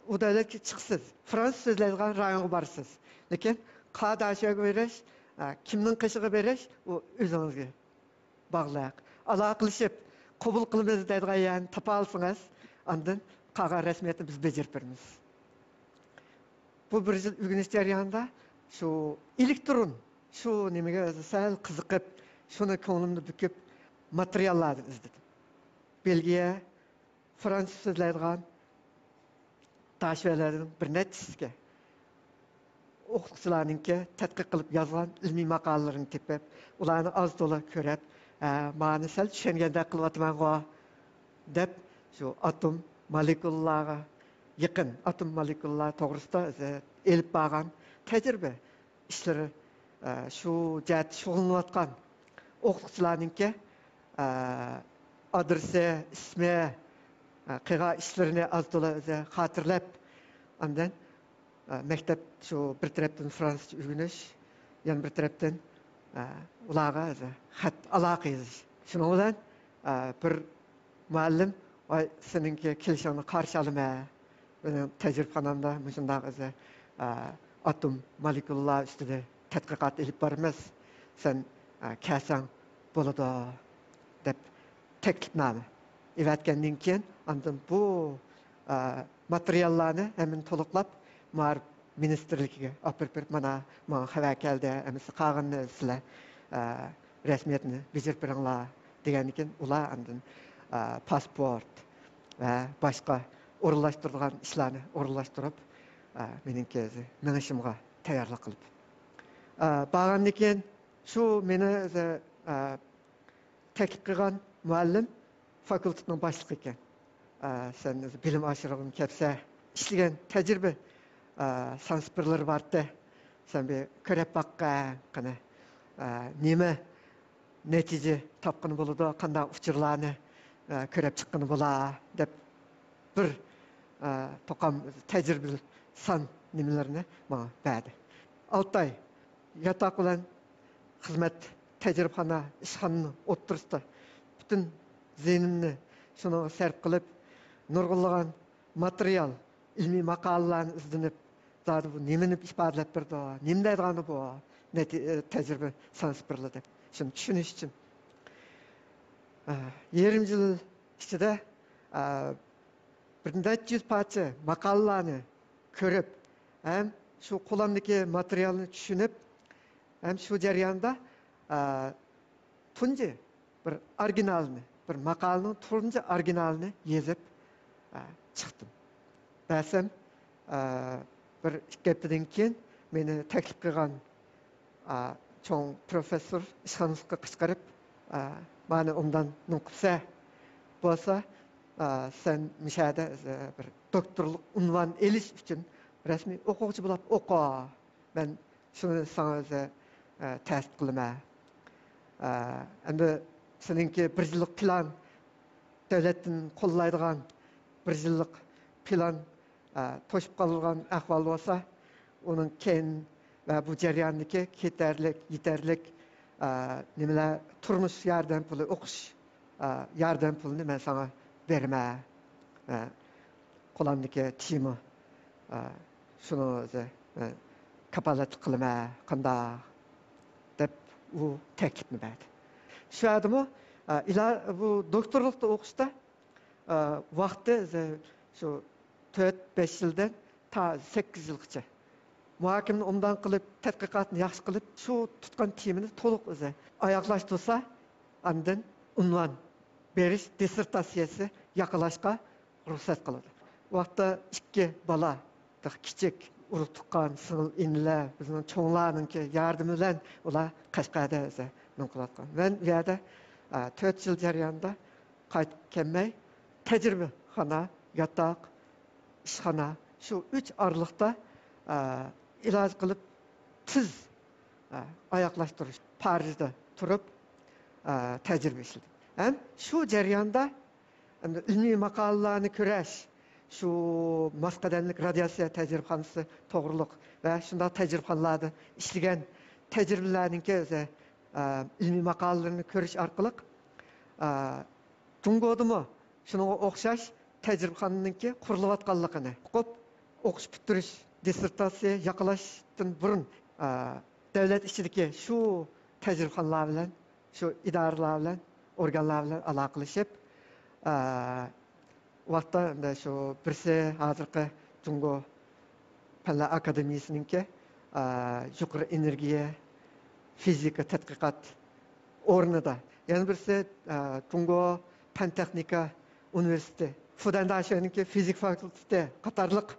ئۇ دۆلەتكە چىقىسىز، فرانسۇز سۆزلەيدىغان رايونغا بارىسىز. لېكىن قا داشۆگە بېرىش، ئە، كىمنىڭ قېشىغا بېرىش، ئۇ ئۆزىڭىزگە باغلىق. ئالاقىلىشىپ، قوبۇل قىلىمىز دەيدىغان يەرنى تاپالىسىڭىز، ئاندىن قالغان رەسمىيەتنى بىز بېجىرىپ بېرىمىز. بۇ بىر يىل ئۆگىنىش جەريانىدا شۇ ئېلېكترون، شۇ نېمىگە سەل قىزىقىپ، شۇنى كۆڭلۈمنى بۈكۈپ، ماتېرىياللاردىن ئىزدىدىم. بېلگىيە، فرانسۇز سۆزلەيدىغان داشۆلەردىن بىر نەچچىسىگە ئوقۇتقۇچىلارنىڭكى تەتقىق قىلىپ يازغان ئىلمىي ماقالىلىرىنى تېپىپ، ئۇلارنى ئاز تولا كۆرۈپ، ھە، مانى سەل چۈشەنگەندەك قىلىۋاتىمەنغۇ، دەپ، شۇ ئاتوم مولېكۇلىلارغا يېقىن، ئاتوم مولېكۇلىلار توغرىسىدا ئۆزى ئېلىپ بارغان تەجرىبە ئىشلىرى، ئە، شۇ جەھەتتە شۇغۇللىنىۋاتقان ئوقۇتقۇچىلارنىڭكى، ئە، ئادرېسى، ئىسمى، ئە، قىلغان ئىشلىرىنى ئاز تولا ئۆزى خاتىرىلەپ، ئاندىن، ئە، مەكتەپ شۇ بىر تەرەپتىن فرانسۇزچە ئۆگىنىش، يەنە بىر تەرەپتىن، ئە، ئۇلارغا ئۆزى خەت ئالاقە يېزىش. شۇنىڭ بىلەن، ئە، بىر مۇئەللىم، ۋاي، سېنىڭكى كېلىشىڭنى قارشى ئالىمەن. مېنىڭ تەجرىبىخانامدا مۇشۇنداق ئۆزى، ئە، ئاتوم مولېكۇلىلار ئۈستىدە تەتقىقات ئېلىپ بارىمىز. سەن، ئە، كەلسەڭ بولىدۇ، دەپ تەكلىپنامە ئېۋەتكەندىن كېيىن، ئاندىن بۇ، ئە، ماتېرىياللارنى ھەممىنى تولۇقلاپ، مائارىپ مىنىستىرلىكىگە ئاپىرىپ بېرىپ، مانا، ماڭا خەۋەر كەلدى، ئەمىسە قالغىنىنى سىلەر، ئە، رەسمىيەتنى بېجىرىپ بېرىڭلار، دېگەندىن كېيىن، ئۇلار ئاندىن، ئە، پاسپورت ۋە باشقا ئورۇنلاشتۇرىدىغان ئىشلارنى ئورۇنلاشتۇرۇپ، ئە، مېنىڭكى مېڭىشىمغا تەييارلىق قىلىپ، ئە، بارغاندىن كېيىن، شۇ مېنى، ئە، تەكلىپ قىلغان مۇئەللىم فاكۇلتېتنىڭ باشلىقى ئىكەن. ئە، سەن بىلىم ئاشۇرغىلى كەپسە، ئىشلىگەن تەجرىبە، ئە، سانسىپىرلىرى بارتى. سەن بىر كۆرۈپ باققىن، قېنى، ئە، نېمە نەتىجە تاپقىنى بولىدۇ، قانداق ئۇچۇرلارنى، ئە، كۆرۈپ چىققىنى بولا، دەپ بىر، ئە، توقام تەجرىبە سان نېمىلىرىنى ماڭا بەردى. ئالتە ئاي ياتاق بىلەن خىزمەت، تەجرىبىخانا، ئىشخانىنىڭ ئوتتۇرىسىدا پۈتۈن زېھنىمنى شۇنىڭغا سەرپ قىلىپ، نۇرغۇنلىغان ماتېرىيال، ئىلمىي ماقالىلەرنى ئىزدىنىپ، زادى بۇ نېمىنى ئىپادىلەپ بېرىدۇ، نېمە دەيدىغاندۇ بۇ نەتى-، تەجرىبە سانسىپىرلار دەپ، شۇنى چۈشىنىش ئۈچۈن. ئە، يېرىم يىل ئىچىدە، ئە، بىر نەچچە يۈز پارچە ماقالىلەرنى كۆرۈپ، ھەم شۇ قولۇمدىكى ماتېرىيالنى چۈشىنىپ، ھەم شۇ جەرياندا، ئە، تۇنجى بىر ئورىگىنالنى، بىر ماقالىنىڭ تۇنجى ئورىگىنالىنى يېزىپ، ئە، چىقتىم. بەرسەم، ئە، بىر ئىككى ھەپتىدىن كېيىن مېنى تەكلىپ قىلغان، ئە، چوڭ پروفېسسور ئىشخانىسىغا قىچقىرىپ، ئە، مانا ئوبدان نېمە قىپسەن، بولسا، ئە، سەن مۇشۇ يەردە، ئە، بىر دوكتورلۇق ئۇنۋان ئېلىش ئۈچۈن رەسمىي ئوقۇغۇچى بولاپ ئوقۇ. مەن شۇنى ساڭا ئۆزى، ئە، تەسىپ قىلىمەن. ئە، ئەمدى سېنىڭكى بىر يىللىق پىلان، دۆلەتتىن قوللايدىغان بىر يىللىق پىلان، ئە، توشۇپ قالىدىغان ئەھۋال بولسا، ئۇنىڭ كېيىن ۋە بۇ جەرياندىكى كېتەرلىك، يېتەرلىك، ئە، نېمىلەر، تۇرمۇش ياردەم پۇلى، ئوقۇش، ئە، ياردەم پۇلىنى مەن ساڭا بېرىمەن. ئە، قولۇمدىكى تېما، ئە، شۇنىڭ ئۆزى، ئە، كاپالەتلىك قىلىمەن، قانداق؟ دەپ ئۇ تەكلىپنى بەردى. شۇ يەردىمۇ ئا، ئىلا-، بۇ دوكتورلۇقتا ئوقۇشتا، ئا، ۋاقتى شۇ تۆت، بەش يىلدىن تا سەككىز يىلغىچە مۇھاكىمىنى ئوبدان قىلىپ، تەتقىقاتنى ياخشى قىلىپ، شۇ تۇتقان تېمىنى تولۇق ئۆزى ئاياغلاشتۇرسا، ئاندىن ئۇنۋان بېرىش، دىسسېرتاتسىيەسى ياقلاشقا رۇخسەت قىلىدۇ. ئۇ ۋاقىتتا ئىككى بالا، تېخى كىچىك، ئۇرۇق تۇغقان، سىڭىل ئىنىلەر، بىزنىڭ چوڭلارنىڭكى ياردىمى بىلەن ئۇلار قەشقەردە ئۆزى نېمە قىلىۋاتقان. مەن ئۇ يەردە، ئا، تۆت يىل جەريانىدا قايتىپ كەلمەي، تەجرىبىخانا، ياتاق، ئىشخانا، شۇ ئۈچ ئارىلىقتا، ئا، ئىلاج قىلىپ، تېز، ئا، ئاياغلاشتۇرۇش، پارىژدا تۇرۇپ، ئا، تەجرىبە ئىشلىدىم. ھەم شۇ جەرياندا ئەمدى ئىلمىي ماقالىلەرنى كۆرۈش، شۇ ماس قەدەملىك رادىياتسىيە تەجرىبىخانىسى توغرۇلۇق ۋە شۇنداق تەجرىبىخانىلاردا ئىشلىگەن تەجرىبىلەرنىڭكى ئۆزى، ئە، ئىلمىي ماقالىلىرىنى كۆرۈش ئارقىلىق، ئە، جۇڭگودىمۇ شۇنىڭغا ئوخشاش تەجرىبىخانىنىڭكى قۇرۇلۇۋاتقانلىقىنى ئۇقۇپ، ئوقۇش پۈتتۈرۈش، دىسسېرتاتسىيە ياقلاشتىن بۇرۇن، ئە، دۆلەت ئىچىدىكى شۇ تەجرىبىخانىلار بىلەن، شۇ ئىدارىلەر بىلەن، ئورگانلار بىلەن ئالاقىلىشىپ، ئە، ۋاقىتتا ئەمدى شۇ بىرسى ھازىرقى جۇڭگو پەنلەر ئاكادېمىيىسىنىڭكى، ئە، يۇقىرى ئېنېرگىيە فىزىكا تەتقىقات ئورنىدا، يەنە بىرسى، ئە، جۇڭگو پەن تېخنىكا ئۇنىۋېرسىتېتى، فۇدەن داشۆنىڭكى فىزىكا فاكۇلتېتى قاتارلىق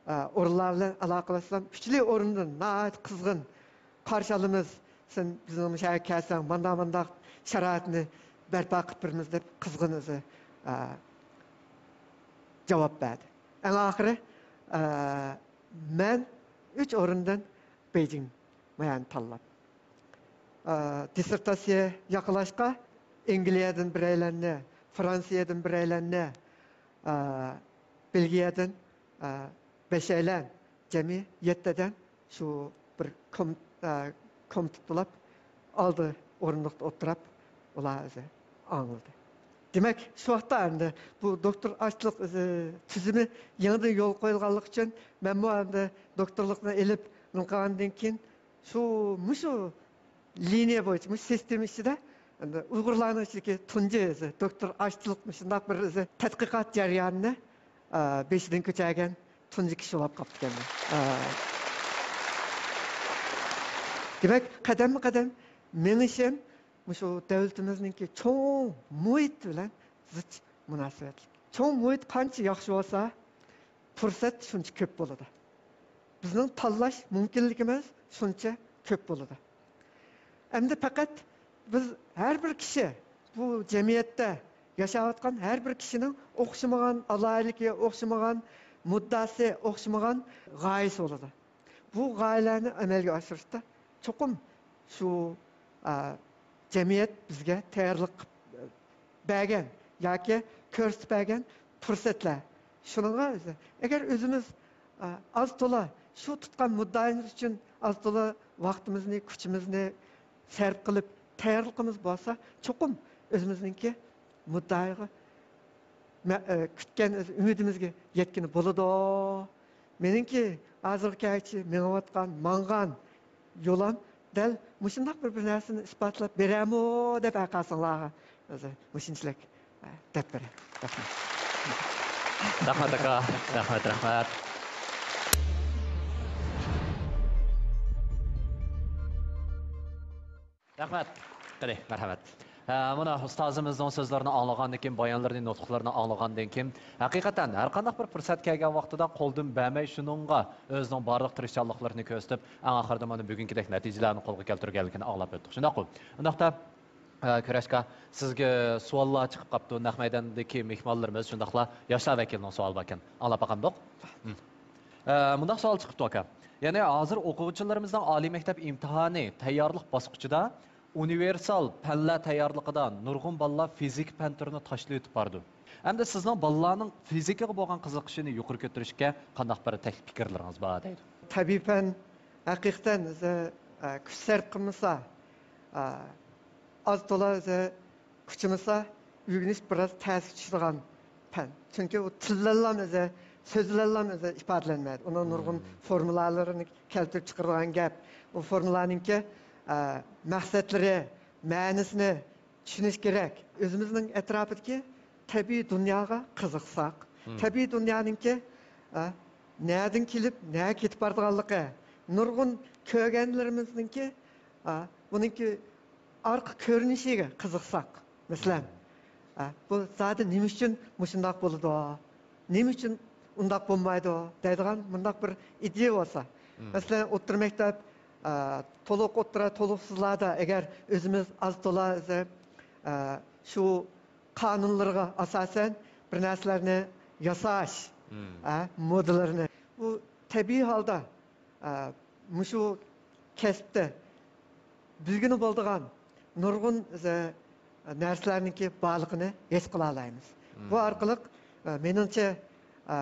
ئورۇنلار بىلەن ئالاقىلەشسەم، ئۈچلى ئورۇندىن ناھايىتى قىزغىن قارشى ئالىمىز، سەن بىزنىڭ شەھەرگە كەلسەڭ، مانداق، مانداق شارائىتنى بەرپا قىلىپ بېرىمىز دەپ قىزغىن ئۆزى، ئە، جاۋاب بەردى. ئەڭ ئاخىرى، ئە، مەن ئۈچ ئورۇندىن بېيجىڭ مايانى تاللاپ، ئە، دىسسېرتاتسىيە ياقلاشقا ئەنگلىيەدىن بىرەيلەننى، فرانسىيەدىن بىرەيلەننى، ئە، بېلگىيەدىن، ئە، بەشەيلەن، جەمئىي يەتتە ئادەم شۇ بىر كوم-، ئە، كومىتېت بولاپ، ئالدى ئورۇندۇقتا ئولتۇراپ، ئۇلار ئۆزى ئاڭلىدى. دېمەك، شۇ ۋاقىتتا ئەمدى بۇ دوكتور ئاشلىق ئۆزى تۈزۈمى يېڭىدىن يولغا قويۇلغانلىقى ئۈچۈن، مەنمۇ ئەمدى دوكتورلۇقنى ئېلىپ نېمە قىلغاندىن كېيىن، شۇ، مۇشۇ لىنىيە بويىچە، مۇشۇ سىستېما ئىچىدە، ئەمدى ئۇيغۇرلارنىڭ ئىچىدىكى تۇنجى ئۆزى، دوكتور ئاشلىق مۇشۇنداق بىر ئۆزى تەتقىقات جەريانىنى، ئە، بېشىدىن كۆچۈرگەن تۇنجى كىشى بولۇپ قاپتىكەن. ئە، دېمەك، قەدەممۇ قەدەم مېڭىشىم مۇشۇ دۆلىتىمىزنىڭكى چوڭ مۇھىت بىلەن زىچ مۇناسىۋەتلىك. چوڭ مۇھىت قانچە ياخشى بولسا، پۇرسەت شۇنچە كۆپ بولىدۇ. بىزنىڭ تاللاش مۇمكىنلىكىمىز شۇنچە كۆپ بولىدۇ. ئەمدى پەقەت بىز ھەر بىر كىشى، بۇ جەمئىيەتتە ياشاۋاتقان ھەر بىر كىشىنىڭ ئوخشىمىغان ئالاھىدىلىكى، ئوخشىمىغان مۇددىئاسى، ئوخشىمىغان غايىسى بولىدۇ. بۇ غايىلەرنى ئەمەلگە ئاشۇرۇشتا چوقۇم شۇ، ئا، جەمئىيەت بىزگە تەييارلىق قىلىپ بەرگەن ياكى كۆرسىتىپ بەرگەن پۇرسەتلەر. شۇنىڭغا ئۆزى، ئەگەر ئۆزىمىز، ئا، ئاز تولا شۇ تۇتقان مۇددىئايىمىز ئۈچۈن ئاز تولا ۋاقتىمىزنى، كۈچىمىزنى سەرپ قىلىپ تەييارلىقىمىز بولسا، چوقۇم ئۆزىمىزنىڭكى مۇددىئاغا مە-، ئە، كۈتكەن ئۈمىدىمىزگە يەتكىلى بولىدۇ. مېنىڭكى ھازىرغىچە مېڭىۋاتقان، ماڭغان يولۇم دەل مۇشۇنداق بىر، بىر نەرسىنى ئىسپاتلاپ بېرەرمۇ دەپ ھەرقايسىڭلارغا ئۆزى مۇشۇنچىلىك، ئە، دەپ بېرەي. رەھمەت. رەھمەت ئاكا. رەھمەت، رەھمەت. رەھمەت. قېنى، مەرھەمەت. ھە، مانا ئۇستازىمىزنىڭ سۆزلىرىنى ئاڭلىغاندىن كېيىن، بايانلىرىنى، نۇتۇقلىرىنى ئاڭلىغاندىن كېيىن، ھەقىقەتەن ھەر قانداق بىر پۇرسەت كەلگەن ۋاقتىدا قولدىن بەرمەي، شۇنىڭغا ئۆزىنىڭ بارلىق تىرىشچانلىقلىرىنى كۆرسىتىپ، ئەڭ ئاخىرىدا مانا بۈگۈنكىدەك نەتىجىلەرنى قولغا كەلتۈرگەنلىكىنى ئاڭلاپ ئۆتتۇق. شۇنداققۇ؟ ئۇنداقتا، ھە، كۈرەش ئاكا، سىزگە سوئاللار چىقىپ قاپتۇ. نەق مەيداندىكى مېھمانلىرىمىز، شۇنداقلا ياشلار ۋەكىلىنىڭ سوئالى باركەن. ئاڭلاپ باقامدۇق؟ ھە، مۇنداق سوئال چىقىپتۇ، ئاكا. يەنى ھازىر ئوقۇغۇچىلىرىمىزنىڭ ئالىي مەكتەپ ئىمتىھانى تەييارلىق باسقۇچىدا ئۇنىۋېرسال پەنلەر تەييارلىقىدا نۇرغۇن بالىلار فىزىكا پەن تۈرىنى تاشلىۋېتىپ بارىدۇ. ئەمدى سىزنىڭ بالىلارنىڭ فىزىكىغا بولغان قىزىقىشىنى يۇقىرى كۆتۈرۈشكە قانداق بىر تەكلىپ پىكىرلىرىڭىز بار دەيدۇ. تەبىئىي پەن ھەقىقەتەن ئۆزى، ئە، كۈچ سەرپ قىلمىسا، ئە، ئاز تولا ئۆزى كۈچىمىسا، ئۆگىنىش بىراز تەسكە چۈشىدىغان پەن. چۈنكى ئۇ تىل بىلەنلا ئۆزى، سۆز بىلەنلا ئۆزى ئىپادىلەنمەيدۇ. ئۇنىڭ نۇرغۇن فورمۇلالىرىنى كەلتۈرۈپ چىقىرىدىغان گەپ. ئۇ فورمۇلانىڭكى، ئە، مەقسەتلىرى، مەنىسىنى چۈشىنىش كېرەك. ئۆزىمىزنىڭ ئەتراپىدىكى تەبىئىي دۇنياغا قىزىقساق، مم. تەبىئىي دۇنيانىڭكى، ئە، نەدىن كېلىپ، نەگە كېتىپ بارىدىغانلىقى، نۇرغۇن كۆرگەنلىرىمىزنىڭكى، ئە، بۇنىڭكى ئارقا كۆرۈنۈشىگە قىزىقساق، مەسىلەن، مم. ئە، بۇ زادى نېمە ئۈچۈن مۇشۇنداق بولىدۇ؟ نېمە ئۈچۈن ئۇنداق بولمايدۇ؟ دەيدىغان مۇنداق بىر ئىدىيە بولسا. مم. مەسىلەن، ئوتتۇرا مەكتەپ، ئە، تولۇق ئوتتۇرا، تولۇقسىزلاردا ئەگەر ئۆزىمىز ئاز تولا ئۆزى، ئە، شۇ قانۇنلىرىغا ئاساسەن بىر نەرسىلەرنى ياساش، مم. ئە، مودېللىرىنى. بۇ تەبىئىي ھالدا، ئە، مۇشۇ كەسىپتە بىلگىلى بولىدىغان نۇرغۇن، ئە، نەرسىلەرنىڭكى بارلىقىنى ھېس قىلالايمىز. مم. بۇ ئارقىلىق، ئە، مېنىڭچە، ئە،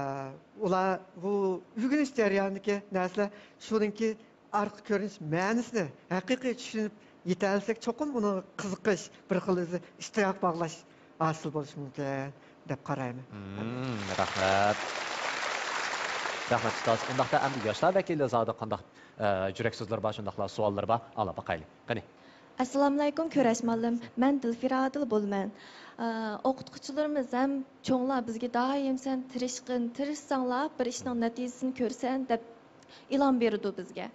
ئۇلار بۇ ئۆگىنىش جەريانىدىكى نەرسىلەر شۇنىڭكى ئارقا كۆرۈنۈش مەنىسىنى ھەقىقىي چۈشىنىپ يېتەلىسەك، چوقۇم ئۇنىڭغا قىزىقىش، بىر خىل ئۆزى ئىشتىياق باغلاش ھاسىل بولۇشى مۇمكىن دەپ قارايمەن. مم، رەھمەت. رەھمەت، ئۇستاز. ئۇنداقتا ئەمدى ياشلار ۋەكىلى زادى قانداق، ئە، يۈرەك سۆزلىرى بار، شۇنداقلا سوئاللىرى بار؟ ئاڭلاپ باقايلى. قېنى. ئەسسالامۇئەلەيكۇم، كۈرەش مۇئەللىم. مەن دىلفىرا ئادىل بولىمەن. ئە، ئوقۇتقۇچىلىرىمىز ھەم چوڭلار بىزگە دائىم «سەن تىرىشقىن، تىرىشساڭلا بىر ئىشنىڭ نەتىجىسىنى كۆرىسەن» دەپ ئىلھام بېرىدۇ بىزگە.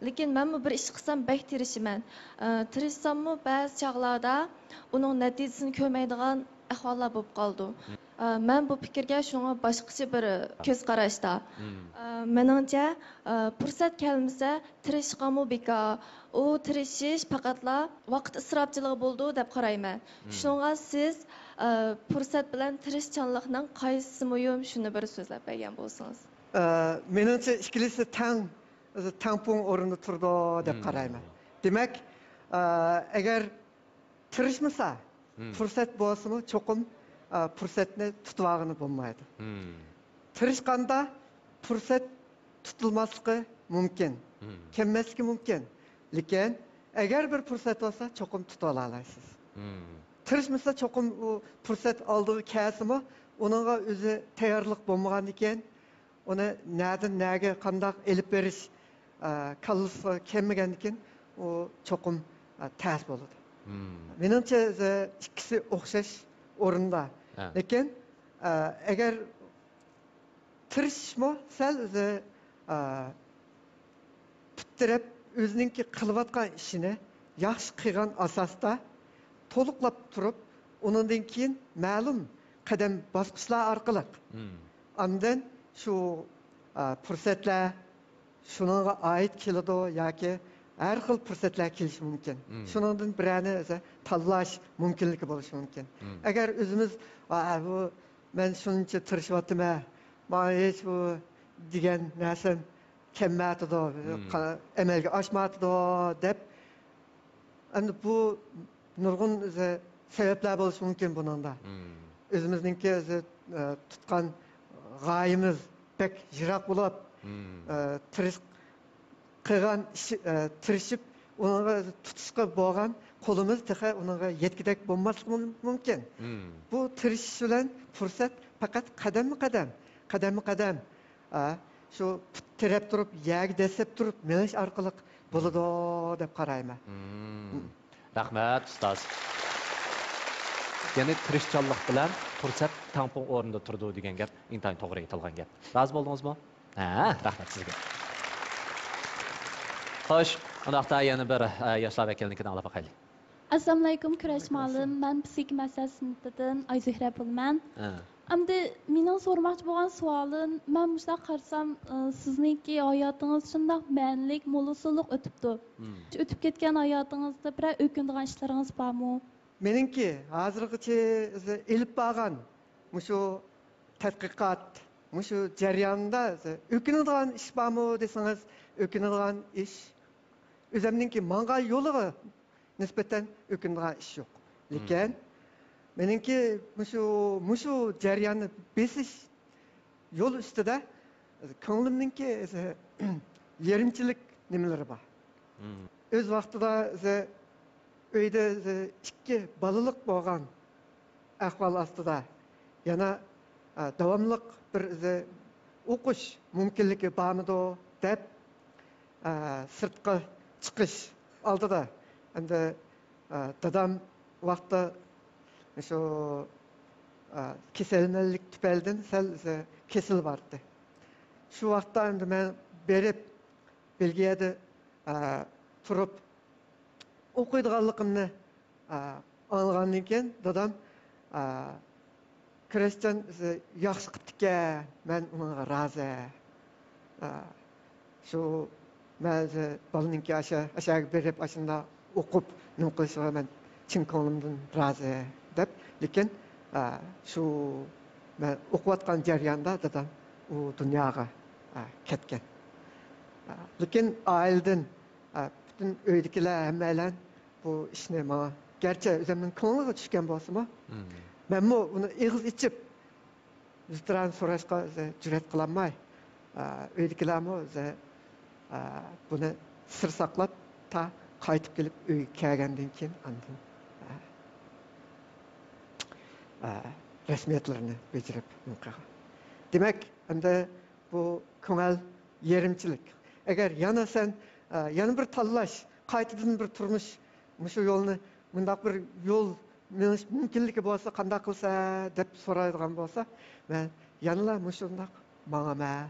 لېكىن مەنمۇ بىر ئىش قىلسام بەك تىرىشىمەن. ئە، تىرىشساممۇ بەزى چاغلاردا ئۇنىڭ نەتىجىسىنى كۆرمەيدىغان ئەھۋاللار بولۇپ قالىدۇ. ئە، مەن بۇ پىكىرگە شۇڭا باشقىچە بىر كۆز قاراشتا. مم. ئە، مېنىڭچە، ئە، پۇرسەت كەلمىسە تىرىشقانمۇ بىكار. ئۇ تىرىشىش پەقەتلا ۋاقىت ئىسراپچىلىقى بولىدۇ دەپ قارايمەن. مم. شۇنىڭغا سىز، ئە، پۇرسەت بىلەن تىرىشچانلىقنىڭ قايسىسى مۇھىم، شۇنى بىر سۆزلەپ بەرگەن بولسىڭىز. ئە، مېنىڭچە ئىككىلىسى تەڭ، تەڭپۇڭ ئورۇندا تۇرىدۇ دەپ مم. قارايمەن. دېمەك، ئە، ئەگەر تىرىشمىسا، مم. پۇرسەت بولسىمۇ چوقۇم، ئە، پۇرسەتنى تۇتۇۋالغىلى بولمايدۇ. مم. تىرىشقاندا پۇرسەت تۇتۇلماسلىقى مۇمكىن، مم. كەلمەسلىكى مۇمكىن. لېكىن ئەگەر بىر پۇرسەت بولسا، چوقۇم تۇتۇۋالالايسىز. مم. تىرىشمىسا، چوقۇم ئۇ پۇرسەت ئالدىغا كەلسىمۇ، ئۇنىڭغا ئۆزى تەييارلىق بولمىغاندىكىن، ئۇنى نەدىن نەگە قانداق ئېلىپ بېرىش، ئە، كاللىسىغا كەلمىگەندىكىن، ئۇ چوقۇم، ئە، تەس بولىدۇ. مم. مېنىڭچە، ئىككىسى ئوخشاش ئورۇندا. ھە. لېكىن، ئە، ئەگەر تىرىشىشمۇ سەل ئۆزى، ئە، پۇت تىرەپ، ئۆزىنىڭكى قىلىۋاتقان ئىشىنى ياخشى قىلغان ئاساستا تولۇقلاپ تۇرۇپ، ئۇنىڭدىن كېيىن مەلۇم قەدەم باسقۇچلار ئارقىلىق مم. ئاندىن شۇ، ئە، پۇرسەتلەر شۇنىڭغا ئائىت كېلىدۇ ياكى ھەر خىل پۇرسەتلەر كېلىشى مۇمكىن. مم. شۇنىڭدىن بىرەرنى ئۆزى تاللاش مۇمكىنلىكى بولۇشى مۇمكىن. مم. ئەگەر ئۆزىمىز، «ئا، بۇ مەن شۇنچە تىرىشىۋاتىمەن، ماڭا ھېچ بۇ دېگەن نەرسەم كەلمەيۋاتىدۇ، مم. قا-، ئەمەلگە ئاشمايۋاتىدۇ» دەپ، ئەمدى بۇ نۇرغۇن ئۆزى سەۋەبلەر بولۇشى مۇمكىن بۇنىڭدا. مم. ئۆزىمىزنىڭكى ئۆزى، ئە، تۇتقان غايىمىز بەك يىراق بولۇپ، مم. ئە، تىرىش-، قىلغان ئىش، ئە، تىرىشىپ، ئۇنىڭغا تۇتۇشقا بولغان قولىمىز تېخى ئۇنىڭغا يەتكۈدەك بولماسلىقى مۇم-، مۇمكىن. مم. بۇ تىرىشىش بىلەن پۇرسەت پەقەت قەدەممۇ قەدەم، قەدەممۇ قەدەم، ئە، شۇ پۇت تىرەپ تۇرۇپ، يەرگە دەسسەپ تۇرۇپ مېڭىش ئارقىلىق بولىدۇ دەپ قارايمەن. مم. رەھمەت، ئۇستاز. يەنى تىرىشچانلىق بىلەن پۇرسەت تەڭپۇڭ ئورنىدا تۇرىدۇ دېگەن گەپ ئىنتايىن توغرا ئېيتىلغان گەپ. رازى بولدىڭىزمۇ؟ ھە، رەھمەت سىزگە. خوش، ئۇنداقتا يەنە بىر، ئە، ياشلار ۋەكىلىنىڭكىنى ئاڭلاپ باقايلى. ئەسسالامۇئەلەيكۇم، كۈرەش مۇئەللىم. مەن پسىخىك مەسىلە سىنىپىدىن ئايزۆھرە بولىمەن. ھە. ئەمدى مېنىڭ سورىماقچى بولغان سوئالىم، مەن مۇشۇنداق قارىسام، ئى، سىزنىڭكى ھاياتىڭىز شۇنداق مەنىلىك، موللىسىلىق ئۆتۈپتۇ. مم. شۇ ئۆتۈپ كەتكەن ھاياتىڭىزدا بىرەر ئۆكۈنىدىغان ئىشلىرىڭىز بارمۇ؟ مېنىڭكى ھازىرغىچە ئېلىپ بارغان مۇشۇ تەتقىقات، مۇشۇ جەرياندا ئۆكۈنىدىغان ئىش بارمۇ دېسىڭىز، ئۆكۈنىدىغان ئىش ئۆزۈمنىڭكى ماڭغان يولىغا نىسبەتەن ئۆكۈنىدىغان ئىش يوق. لېكىن مېنىڭكى مۇشۇ، مۇشۇ جەرياننى بېسىش يول ئۈستىدە كۆڭلۈمنىڭكى يېرىمچىلىك نېمىلىرى بار. مم. ئۆز ۋاقتىدا ئۆيدە ئىككى بالىلىق بولغان ئەھۋال ئاستىدا يەنە، ئە، داۋاملىق بىر ئۆقۈش مۇمكىنلىكى بارمىدۇ دەپ، ئە، سىرتقا چىقىش ئالدىدا ئەمدى، ئە، دادام ۋاقىتتا شۇ، ئا، كېسەلمەنلىك تۈپەيلىدىن سەل كېسىلىۋاتتى. شۇ ۋاقىتتا ئەمدى مەن بېرىپ، بېلگىيەدە، ئا، تۇرۇپ ئوقۇيدىغانلىقىمنى، ئا، ئاڭلىغاندىن كېيىن دادام، ئا، كرېستىيان ياخشى قىپتىكەن، مەن ئۇنىڭغا رازى. ئا، شۇ مەن بالىنىڭكى ئاشا، ئاشاگە بېرىپ، ئاشۇنداق ئوقۇپ، نېمە قىلىشىغا مەن چىن كۆڭلۈمدىن رازى، دەپ. لېكىن، ئا، شۇ مەن ئوقۇۋاتقان جەرياندا دادام ئۇ دۇنياغا، ئا، كەتكەن. ئا، لېكىن ئائىلىدىن، ئا، پۈتۈن ئۆيدىكىلەر ھەممەيلەن بۇ ئىشنى ماڭا، گەرچە ئۆزۈمنىڭ كۆڭلىگە چۈشكەن بولسىمۇ، مەنمۇ ئۇنى ئېغىز ئېچىپ، ۋىتران سوراشقا ئۆزى جۈرئەت قىلالماي، ئا، ئۆيدىكىلەرمۇ ئۆزى، ئا، بۇنى سىر ساقلاپ، تا قايتىپ كېلىپ ئۆيگە كەلگەندىن كېيىن ئاندىن، ئا، ئا، رەسمىيەتلىرىنى بېجىرىپ نېمە قىلغان. دېمەك، ئەمدى بۇ كۆڭۈل يېرىمچىلىك. ئەگەر يەنە سەن، ئا، يەنە بىر تاللاش، قايتىدىن بىر تۇرمۇش، مۇشۇ يولنى، مۇنداق بىر يول مېڭىش مۇمكىنلىكى بولسا قانداق قىلسا دەپ سورايدىغان بولسا، مەن يەنىلا مۇشۇنداق ماڭىمەن.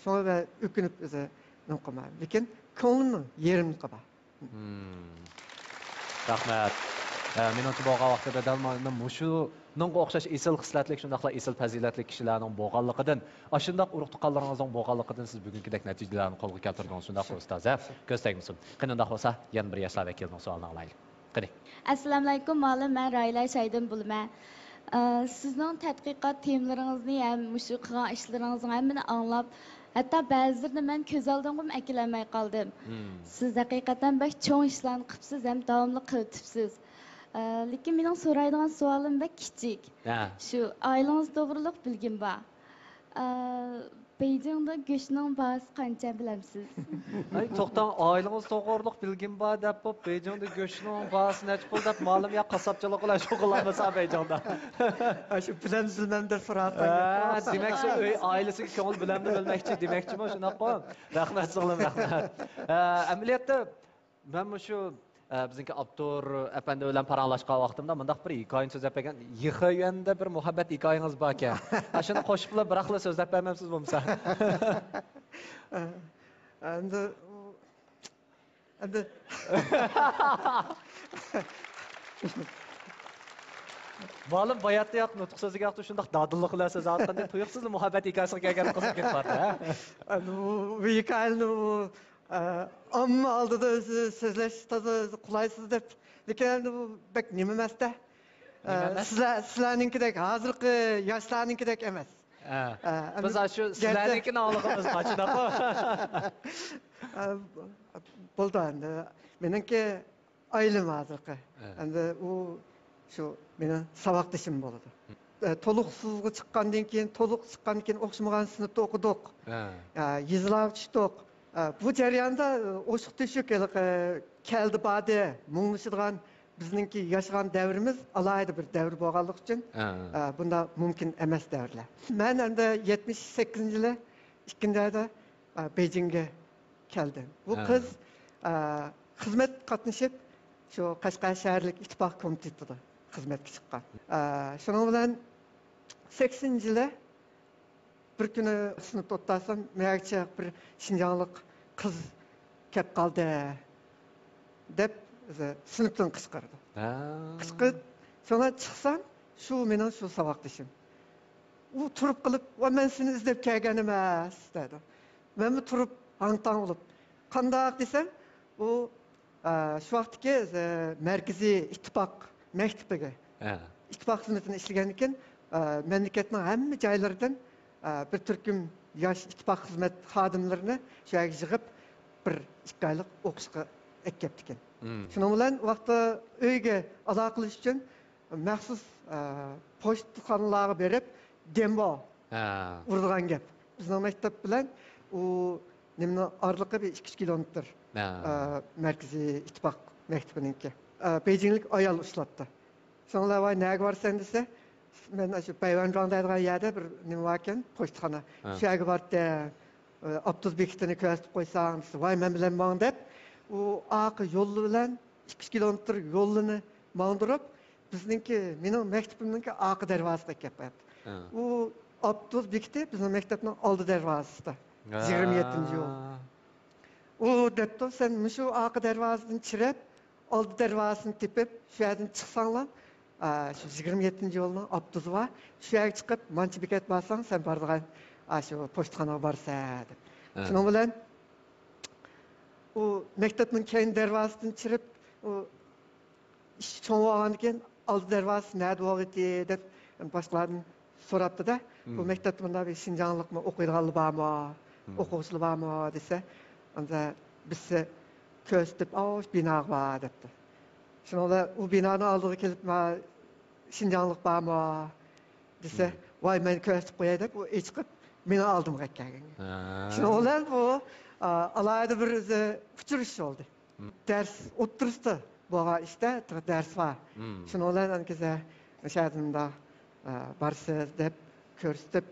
شۇڭا مەن ئۆكۈنۈپ ئۆزى نېمە قىلمايمەن. لېكىن كۆڭلۈمنىڭ يېرىملىقى بار. مم. رەھمەت. ئە، مېنىڭچە بولغان ۋاقتىدا دەل مانا مۇشۇنىڭغا ئوخشاش ئېسىل خىسلەتلىك، شۇنداقلا ئېسىل پەزىلەتلىك كىشىلەرنىڭ بولغانلىقىدىن، ئاشۇنداق ئۇرۇق تۇغقانلىرىڭىزنىڭ بولغانلىقىدىن سىز بۈگۈنكىدەك نەتىجىلەرنى قولغا كەلتۈردىڭىز، شۇنداقمۇ ئۇستاز، ھە؟ كۆز تەگمىسۇن. قېنى ئۇنداق بولسا، يەنە بىر ياشلار ۋەكىلىنىڭ سوئالىنى ئاڭلايلى. قېنى. ئەسسالامۇئەلەيكۇم مۇئەللىم، مەن راھىلە شاھىدىن بولىمەن. ئە، سىزنىڭ تەتقىقات تېمىلىرىڭىزنى ھەم مۇشۇ قىلغان ئىشلىرىڭىزنىڭ ھەممىنى ئاڭلاپ، ھەتتا بەزىلىرىنى مەن كۆز ئالدىمغىمۇ ئەكېلەلمەي قالدىم. مم. سىز ھەقىقەتەن بەك چوڭ ئىشلارنى قىپسىز ھەم داۋاملىق قىلىۋېتىپسىز. ئە، لېكىن مېنىڭ سورايدىغان سوئالىم بەك كىچىك. ھە. شۇ ئائىلىڭىز توغرۇلۇق بىلگۈم بار. ئە، بېيجىڭدا گۆشنىڭ باھاسى قانچە بىلەمسىز؟ ئاي، توختاڭ، ئائىلىڭىز توغرۇلۇق بىلگۈم بار دەپ بولۇپ، بېيجىڭدا گۆشنىڭ باھاسى نەچچە پۇل دەپ، مالىم يا قاسساپچىلىق بىلەن شۇغۇللانمىسا بېيجىڭدا. ئاشۇ بىلەمسىز، بىلەمسىز دەپ سوراۋاتقان گەپ. ھە، دېمەك، شۇ ئۆي ئائىلىسىگە كۆڭۈل بۆلەمنى بۆلمەكچى دېمەكچىمۇ، شۇنداققۇ؟ رەھمەت سىڭلىم، رەھمەت. ھە، ئەمەلىيەتتە، مەن مۇشۇ، ئە، بىزنىڭكى ئاپتور ئەپەندى بىلەن پاراڭلاشقان ۋاقتىمدا مۇنداق بىر ھېكايىنى سۆزلەپ بەرگەن، يىخېيۈەندە بىر مۇھەببەت ھېكايىڭىز باركەن. ئاشۇنى قوشۇپلا بىراقلا سۆزلەپ بەرمەمسىز بولمىسا؟ ئە، ئەمدى ئۇ، ئەمدى مۇئەللىم باياتتى ياق نۇتۇق سۆزلىگەن ۋاقتى شۇنداق دادىللىق بىلەن سۆزلەۋاتقاندىن تۇيۇقسىزلا مۇھەببەت ھېكايىسىغا كەلگەن قىزىق گەپ بار-دە. ئەمدى بۇ، بۇ ھېكايىنى بۇ، ئە، ئامما ئالدىدا سۆ-، سۆزلەش تازا قولايسىز دەپ. لېكىن ئەمدى بۇ بەك نېمە ئەمەس-دە. ئە، نېمە ئەمەس؟ سىلەر، سىلەرنىڭكىدەك، ھازىرقى ياشلارنىڭكىدەك ئەمەس. ھە. ئە، ئەمدى بىز ئاشۇ گەردە- سىلەرنىڭكىنى ئاڭلىغىنىمىز بار، شۇنداقمۇ؟ ئە، بولدى ئەمدى. مېنىڭكى ئائىلەم ھازىرقى. ھە. ئەمدى ئۇ شۇ مېنىڭ ساۋاقدىشىم بولىدۇ. ئە، تولۇقسىزغا چىققاندىن كېيىن، تولۇق چىققاندىن كېيىن ئوخشىمىغان سىنىپتا ئوقۇدۇق. ھە. ئە، يېزىلارغا چۈشتۇق. ئە، بۇ جەرياندا، ئە، ئوشۇق تۆشۈك ھېلىقى كەلدى باردى، مۇڭلىشىدىغان بىزنىڭكى ياشىغان دەۋرىمىز ئالاھىدە بىر دەۋر بولغانلىقى ئۈچۈن، ھە. ئە، بۇنداق مۇمكىن ئەمەس دەۋرلەر. مەن ئەمدى يەتمىش سەككىزىنچى يىلى ئىككىنچى ئايدا، ئە، بېيجىڭگە كەلدىم. بۇ ھە. قىز، ئە، خىزمەت قاتنىشىپ، شۇ قەشقەر شەھەرلىك ئىتتىپاق كومىتېتىدا خىزمەتكە چىققان. ئە، شۇنىڭ بىلەن سەككىزىنچى يىلى بىر كۈنى سىنىپتا ئولتۇرسام، مېيەگىچە بىر شىنجاڭلىق قىز كەپ قالدى، دەپ سىنىپتىن قىچقىردى. ھە. قىچقىرىپ، شۇڭا چىقسام، شۇ مېنىڭ شۇ ساۋاقدىشىم. ئۇ تۇرۇپ قېلىپ، ۋە مەن سېنى ئىزدەپ كەلگەن ئەمەس، دەيدۇ. مەنمۇ تۇرۇپ، ھاڭ-تاڭ بولۇپ، قانداق دېسەم، ئۇ ئە، شۇ ۋاقىتتىكى، ئە، مەركىزىي ئىتتىپاق مەكتىپىگە، ھە. ئىتتىپاق خىزمىتىنى ئىشلىگەندىن كېيىن، ئە، مەملىكەتنىڭ ھەممە جايلىرىدىن، ئە، بىر تۈركۈم ياش ئىتتىپاق خىزمەت خادىملىرىنى شۇ يەرگە يىغىپ، بىر ئىككى ئايلىق ئوقۇشقا ئەكەپتىكەن. مم. شۇنىڭ بىلەن ئۇ ۋاقىتتا ئۆيگە ئالاقىلىشىش ئۈچۈن مەخسۇس، ئە، پوچتىخانىلارغا بېرىپ، دېمبو ھە. ئۇرىدىغان گەپ. بىزنىڭ مەكتەپ بىلەن ئۇ نېمىنىڭ ئارىلىقى بىر ئىككى ئۈچ كىلومېتىر. ھە. ئە، مەركىزىي ئىتتىپاق مەكتىپىنىڭكى. ئە، بېيجىڭلىك ئايال ئۇچراتتى. شۇڭلار، ۋاي، نەگە بارىسەن دېسە، مەن ئاشۇ بەيۋەنجۇاڭ دەيدىغان يەردە بىر نېمە باركەن، پوچتىخانا. ھە. شۇ يەرگە بارتتىم. ئاپتوبۇس بېكىتىنى كۆرسىتىپ قويساڭ، دېسە، ۋاي، مەن بىلەن ماڭ دەپ، ئۇ ئارقا يولى بىلەن ئىككى ئۈچ كىلومېتىر يولىنى ماڭدۇرۇپ، بىزنىڭكى، مېنىڭ مەكتىپىمنىڭكى ئارقا دەرۋازىسىغا كەپ قالدى. ئۇ ئاپتوبۇس بېكىتى بىزنىڭ مەكتەپنىڭ ئالدى دەرۋازىسىدا، يىگىرمە يەتتىنچى يول. ئۇ دەپتۇ، سەن مۇشۇ ئارقا دەرۋازىدىن چىرەپ، ئالدى دەرۋازىسىنى تېپىپ، شۇ يەردىن چىقساڭلا، ئا، شۇ يىگىرمە يەتتىنچى يولنىڭ ئاپتوبۇسى بار. شۇ يەرگە چىقىپ، مانچە بېكەت بارساڭ، سەن بارىدىغان، ئا، شۇ پوچتىخانىغا بارىسەن، دەپ. شۇنىڭ بىلەن ئۇ مەكتەپنىڭ كەينى دەرۋازىسىدىن چىرىپ، ئۇ ئىش چوڭ بولغاندىن كېيىن، ئالدى دەرۋازىسى نەدە بولغىيتى دەپ باشقىلاردىن سوراپتۇ-دە. بۇ مەكتەپتە مۇنداق بىر شىنجاڭلىقمۇ ئوقۇيدىغانلار بارمۇ؟ ئوقۇغۇچىلار بارمۇ؟ دېسە، ئاندا بىرسى كۆرسىتىپ، ئاۋۇ بىناغا بار دەپتۇ. شۇنىڭ بىلەن ئۇ بىنانىڭ ئالدىغا كېلىپ، ما شىنجاڭلىق بارمۇ؟ دېسە، ۋاي، مەن كۆرسىتىپ قوياي دەپ، ئۇ ئېچىقىپ، مېنىڭ ئالدىمغا كەلگەن. شۇنىڭ بىلەن بۇ، ئا، ئالاھىدە بىر ئۆزى ئۇچرىشىش بولدى. دەرس ئوتتۇرىسىدا بولغان ئىشتا، دەرس بار. شۇنىڭ بىلەن ئانكىزە شەدىندا، ئە، بارسىز دەپ كۆرسىتىپ،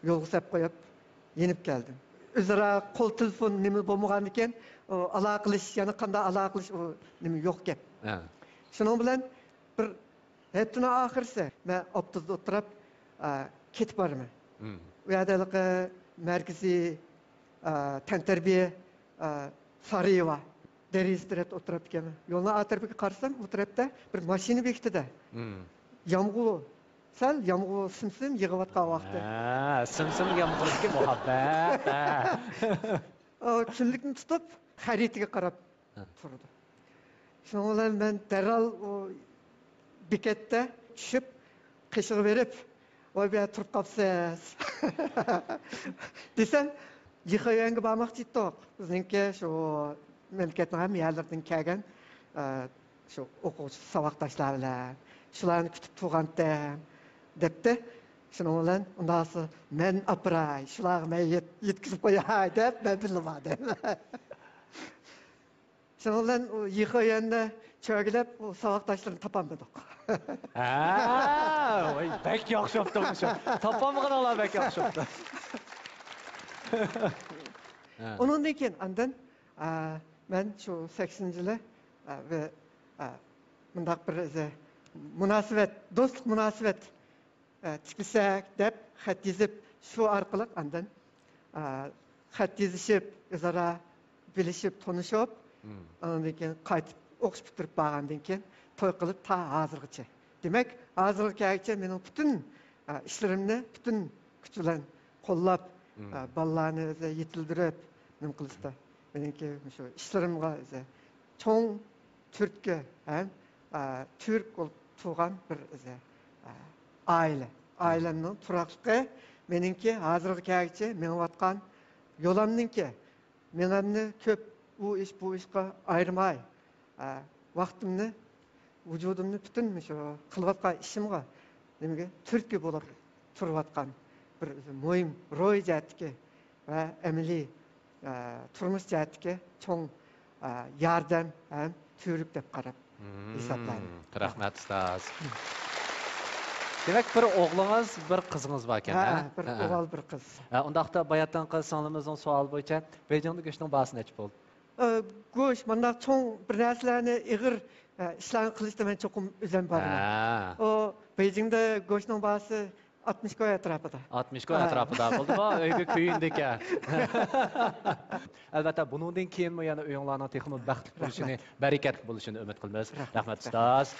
يولغا سەپ قويۇپ، يېنىپ كەلدىم. ئۆزئارا قول تېلېفون نېمە بولمىغاندىكىن، ئۇ ئالاقىلىشىش، يەنە قانداق ئالاقىلىشىش، ئۇ نېمە يوق گەپ. شۇنىڭ بىلەن بىر ھەپتىنىڭ ئاخىرىسى مەن ئاپتوبۇستا ئولتۇرۇپ، ئە، كېتىپ بارىمەن. ئۇ يەردە ھېلىقى مەركىزىي، ئە، تەنتەربىيە، ئە، سارىيى بار. دېرىزە تەرەپتە ئولتۇرۇپتىكەنمەن. يولنىڭ ئا تەرىپىگە قارىسام، ئۇ تەرەپتە بىر ماشىنا بېكىتىدە. يامغۇر، سەل يامغۇر سىم-سىم يېغىۋاتقان ۋاقتى. ھە، سىم-سىم يامغۇردىكى مۇھەببەت، ھە. ئۇ كۈنلۈكنى تۇتۇپ، خەرىتىگە قاراپ تۇرىدۇ. شۇنىڭ بىلەن مەن دەرھال ئۇ بېكەتتە چۈشۈپ، قېشىغا بېرىپ، ۋاي، بۇ يەردە تۇرۇپ قاپسىز. دېسەم، يىخېيۈەنگە بارماقچى ئىدۇق. بىزنىڭكى شۇ مەملىكەتنىڭ ھەممە يەرلىرىدىن كەلگەن، ئە، شۇ ئوقۇغۇچى ساۋاقداشلار بىلەن، شۇلارنى كۈتۈپ تۇرغانتىم، دەپتۇ. شۇنىڭ بىلەن ئۇنداقسا مەن ئاپىراي، شۇلارغا مەن يەت-، يەتكۈزۈپ قوياي، دەپ مەن بىللە باردىم. شۇنىڭ بىلەن ئۇ يىخېيۈەندە چۆگىلەپ، ئۇ ساۋاقداشلىرىنى تاپالمىدۇق. ھە، ۋاي، بەك ياخشى بوپتۇ مۇشۇ. تاپالمىغىنىڭلار بەك ياخشى بوپتۇ. ھە. ئۇنىڭدىن كېيىن ئاندىن، ئە، مەن شۇ سەكسىنىنچى يىلى، ئە، بىر، ئە، مۇنداق بىر ئۆزى مۇناسىۋەت، دوستلۇق مۇناسىۋەت ئە، تىكلىسەك دەپ خەت يېزىپ، شۇ ئارقىلىق ئاندىن، ئە، خەت يېزىشىپ، ئۆزئارا بىلىشىپ، تونۇشۇپ، ئاندىن كېيىن قايتىپ ئوقۇش پۈتتۈرۈپ بارغاندىن كېيىن توي قىلىپ تا ھازىرغىچە. دېمەك، ھازىرغا كەلگۈچە مېنىڭ پۈتۈن، ئە، ئىشلىرىمنى پۈتۈن كۈچ بىلەن قوللاپ، ئە، بالىلارنى ئۆزى يېتىلدۈرۈپ، نېمە قىلىشتا مېنىڭكى مۇشۇ ئىشلىرىمغا ئۆزى چوڭ تۈرتكە ھەم، ئە، تۈرك بولۇپ تۇرغان بىر ئۆزى، ئە، ئائىلە. ئائىلەمنىڭ تۇراقلىقى مېنىڭكى ھازىرغا كەلگۈچە مېڭىۋاتقان يولۇمنىڭكى، مېڭەمنى كۆپ ئۇ ئىش، بۇ ئىشقا ئايرىماي، ئە، ۋاقتىمنى، ۋۇجۇدۇمنى پۈتۈن مۇشۇ قىلىۋاتقان ئىشىمغا، نېمىگە تۈرتكە بولۇپ تۇرۇۋاتقان بىر مۇھىم روھىي جەھەتتىكى ۋە ئەمەلىي، ئە، تۇرمۇش جەھەتتىكى چوڭ، ئە، ياردەم ھەم تۈۋرۈك دەپ قاراپ ھېسابلايمەن. رەھمەت، ئۇستاز. دېمەك، بىر ئوغلىڭىز، بىر قىزىڭىز باركەن، ھە، ھە؟ بىر ئوغۇل، بىر قىز. ھە، ئۇنداقتا باياتىنقى سىڭلىمىزنىڭ سوئالى بويىچە، بېيجىڭدا گۆشنىڭ باھاسى نەچچە بولدى؟ ئە، گۆش، مۇنداق چوڭ بىر نەرسىلەرنى، ئېغىر، ئە، ئىشلارنى قىلىشتا مەن چوقۇم ئۆزۈم بارىمەن. ھە. ئۇ بېيجىڭدا گۆشنىڭ باھاسى ئاتمىش كوي ئەتراپىدا. ئاتمىش كوي ئەتراپىدا بولدىمۇ؟ ئۆيگە كۆيۈندىكەن. ئەلۋەتتە، بۇنىڭدىن كېيىنمۇ يەنە ئۆيۈڭلارنىڭ تېخىمۇ بەختلىك بولۇشىنى، بەرىكەتلىك بولۇشىنى ئۈمىد قىلىمىز. رەھمەت، ئۇستاز.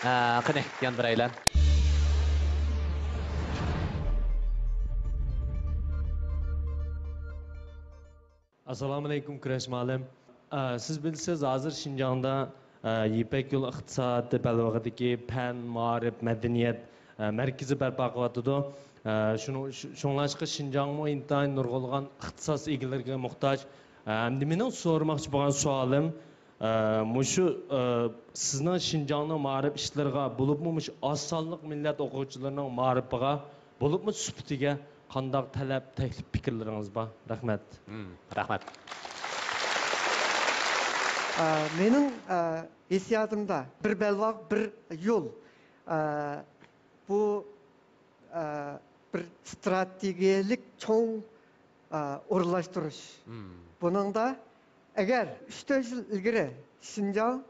ھە، قېنى، يەنە بىرەيلەن. ئەسسالامۇئەلەيكۇم، كۈرەش مۇئەللىم. ئە، سىز بىلىسىز، ھازىر شىنجاڭدا، ئە، يىپەك يولى ئىقتىسادىي بەلبېغىدىكى پەن، مائارىپ، مەدەنىيەت، ئە، مەركىزى بەرپا قىلىۋاتىدۇ. ئە، شۇنىڭ، شۇ-، شۇڭلاشقا شىنجاڭمۇ ئىنتايىن نۇرغۇنلىغان ئىختىساس ئىگىلىرىگە موھتاج. ئە، ئەمدى مېنىڭ سورىماقچى بولغان سوئالىم، ئە، مۇشۇ، ئە، سىزنىڭ شىنجاڭنىڭ مائارىپ ئىشلىرىغا، بولۇپمۇ مۇشۇ ئاز سانلىق مىللەت ئوقۇغۇچىلىرىنىڭ مائارىپىغا، بولۇپمۇ سۈپىتىگە قانداق تەلەپ، تەكلىپ، پىكىرلىرىڭىز بار؟ رەھمەت. مم، رەھمەت. ئە، مېنىڭ، ئە، ھېسسىياتىمدا بىر بەلباغ، بىر يول. ئە، بۇ، ئە، بىر ئىستراتېگىيەلىك چوڭ، ئە، ئورۇنلاشتۇرۇش. مم. بۇنىڭدا ئەگەر ئۈچ تۆت يىل ئىلگىرى شىنجاڭ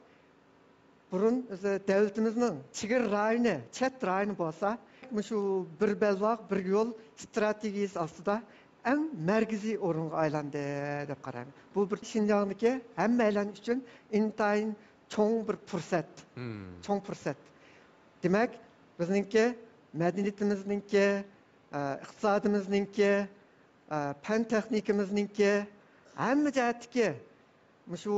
بۇرۇن ئۆزى دۆلىتىمىزنىڭ چېگرا رايونى، چەت رايونى بولسا، مۇشۇ بىر بەلباغ، بىر يول ئىستراتېگىيىسى ئاستىدا ئەڭ مەركىزىي ئورۇنغا ئايلاندى دەپ قارايمەن. بۇ بىر شىنجاڭدىكى ھەممەيلەن ئۈچۈن ئىنتايىن چوڭ بىر پۇرسەت. مم. چوڭ پۇرسەت. دېمەك، بىزنىڭكى مەدەنىيىتىمىزنىڭكى، ئە، ئىقتىسادىمىزنىڭكى، ئە، پەن تېخنىكىمىزنىڭكى ھەممە جەھەتتىكى مۇشۇ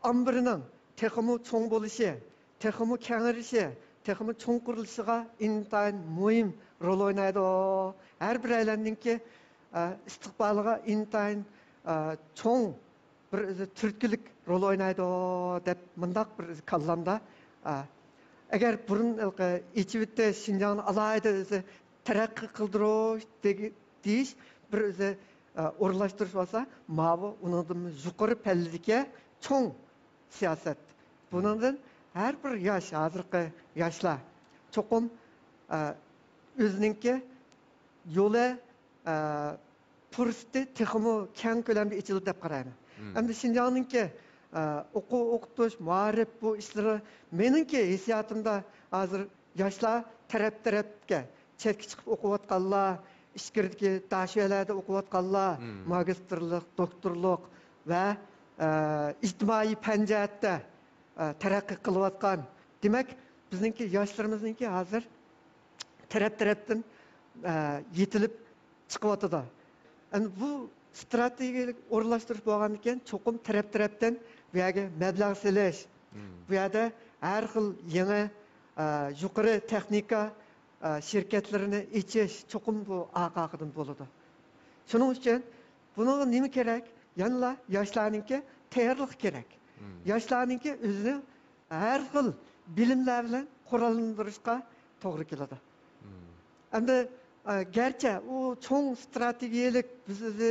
ئامبىرىنىڭ تېخىمۇ چوڭ بولۇشى، تېخىمۇ كەڭىيىشى، تېخىمۇ چوڭقۇرلىشىشىغا ئىنتايىن مۇھىم رول ئوينايدۇ. ھەر بىرەيلەننىڭكى، ئە، ئىستىقبالىغا ئىنتايىن، ئە، چوڭ بىر ئۆزى تۈرتكىلىك رول ئوينايدۇ دەپ مۇنداق بىر ئۆزى كاللامدا، ئە، ئەگەر بۇرۇن ھېلىقى ئېچىۋېتىش، شىنجاڭنى ئالاھىدە ئۆزى تەرەققىي قىلدۇرۇش دېگى-، دېيىش بىر ئۆزى، ئە، ئورۇنلاشتۇرۇش بولسا، ماۋۇ ئۇنىڭدىن يۇقىرى پەللىدىكى چوڭ سىياسەت. بۇنىڭدىن ھەر بىر ياش، ھازىرقى ياشلار چوقۇم، ئە، ئۆزىنىڭكى يولى، ئە، پۇرسىتى تېخىمۇ كەڭ كۆلەمدە ئېچىلدى دەپ قارايمەن. مم. ئەمدى شىنجاڭنىڭكى، ئە، ئوقۇ-، ئوقۇتۇش، مائارىپ بۇ ئىشلىرى مېنىڭكى ھېسسىياتىمدا ھازىر ياشلار تەرەپ-تەرەپكە، چەتكە چىقىپ ئوقۇۋاتقانلار، ئىچكىرىدىكى داشۆلەردە ئوقۇۋاتقانلار، مم. ماگىستىرلىق، دوكتورلۇق ۋە، ئە، ئىجتىمائىي پەن جەھەتتە، ئە، تەرەققىي قىلىۋاتقان. دېمەك، بىزنىڭكى ياشلىرىمىزنىڭكى ھازىر تەرەپ-تەرەپتىن، ئە، يېتىلىپ چىقىۋاتىدۇ. ئەمدى بۇ ئىستراتېگىيەلىك ئورۇنلاشتۇرۇش بولغاندىكىن، چوقۇم تەرەپ-تەرەپتىن بۇ يەرگە مەبلەغ سېلىش، مم. بۇ يەردە ھەر خىل يېڭى، ئە، يۇقىرى تېخنىكا، ئە، شىركەتلىرىنى ئېچىش چوقۇم بۇ ئارقا-ئارقىدىن بولىدۇ. شۇنىڭ ئۈچۈن بۇنىڭغا نېمە كېرەك؟ يەنىلا ياشلارنىڭكى تەييارلىقى كېرەك. مم. ياشلارنىڭكى ئۆزىنى ھەر خىل بىلىملەر بىلەن قوراللاندۇرۇشقا توغرا كېلىدۇ. مم. ئەمدى، ئە، گەرچە ئۇ چوڭ ئىستراتېگىيەلىك بىز ئۆزى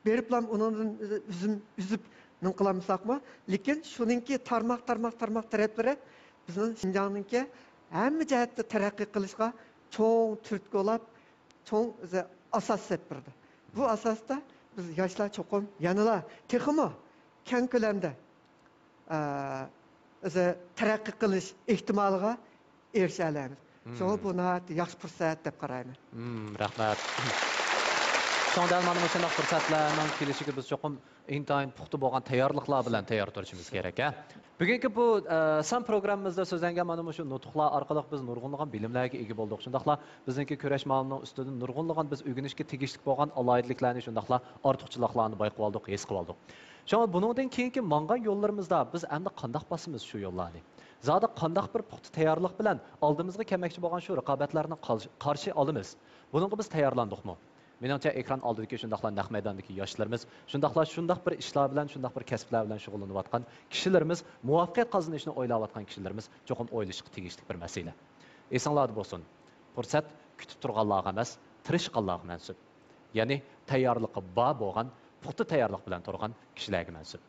بېرىپلا ئۇنىڭدىن ئۆزى ئۈزۈم ئۈزۈپ نېمە قىلالمىساقمۇ، لېكىن شۇنىڭكى تارماق، تارماق، تارماق تەرەپلىرى بىزنىڭ شىنجاڭنىڭكى ھەممە جەھەتتە تەرەققىي قىلىشىغا چوڭ تۈرتكە بولاپ، چوڭ ئۆزى ئاساس سېلىپ بېرىدۇ. بۇ ئاساستا بىز ياشلار چوقۇم يەنىلا تېخىمۇ كەڭ كۆلەمدە، ئە، ئۆزى تەرەققىي قىلىش ئېھتىمالىغا ئېرىشەلەيمىز. مم. شۇڭا بۇ ناھايىتى ياخشى پۇرسەت دەپ قارايمەن. مم، رەھمەت. شۇڭا دەل مانا مۇشۇنداق پۇرسەتلەرنىڭ كېلىشىگە بىز چوقۇم ئىنتايىن پۇختا بولغان تەييارلىقلار بىلەن تەييار تۇرۇشىمىز كېرەك، ھە؟ بۈگۈنكى بۇ، ئە، سان پروگراممىمىزدا سۆزلەنگەن مانا مۇشۇ نۇتۇقلار ئارقىلىق بىز نۇرغۇنلىغان بىلىملەرگە ئىگە بولدۇق. شۇنداقلا بىزنىڭكى كۈرەش مالىنىڭ ئۈستىدىن نۇرغۇنلىغان بىز ئۆگىنىشكە تېگىشلىك بولغان ئالاھىدىلىكلەرنى، شۇنداقلا ئارتۇقچىلىقلارنى بايقىۋالدۇق، ھېس قىلىۋالدۇق. شۇڭا بۇنىڭدىن كېيىنكى ماڭغان يوللىرىمىزدا بىز ئەمدى قانداق باسىمىز شۇ يوللارنى؟ زادى قانداق بىر پۇختا تەييارلىق بىلەن ئالدىمىزغا كەلمەكچى بولغان شۇ رىقابەتلەرنى قال-، قارشى ئالىمىز؟ بۇنىڭغا بىز تەييارلاندۇقمۇ؟ مېنىڭچە، ئېكران ئالدىدىكى شۇنداقلا نەق مەيداندىكى ياشلىرىمىز شۇنداقلا شۇنداق بىر ئىشلار بىلەن، شۇنداق بىر كەسىپلەر بىلەن شۇغۇللىنىۋاتقان كىشىلىرىمىز، مۇۋەپپەقىيەت قازىنىشنى ئويلاۋاتقان كىشىلىرىمىز چوقۇم ئويلىشىشقا تېگىشلىك بىر مەسىلە. ئېسىڭلاردا بولسۇن، پۇرسەت كۈتۈپ تۇرغانلارغا ئەمەس، تىرىشقانلارغا مەنسۇپ. يەنى تەييارلىقى بار بولغان، پۇختا تەييارلىق بىلەن تۇرغان كىشىلەرگە مەنسۇپ.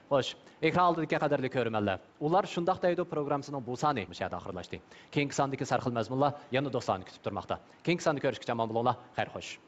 خوش، ئېكران ئالدىدىكى قەدىرلىك كۆرۈرمەنلەر، ئۇلار شۇنداق دەيدۇ پروگراممىسىنىڭ بۇ سانى مۇشۇ يەردە ئاخىرلاشتى. كېيىنكى ساندىكى سەرخىل مەزمۇنلار يەنە دوستلارنى كۈتۈپ تۇرماقتا. كېيىنكى ساندا كۆرۈشكىچە ئامان بولۇڭلار، خەير خوش.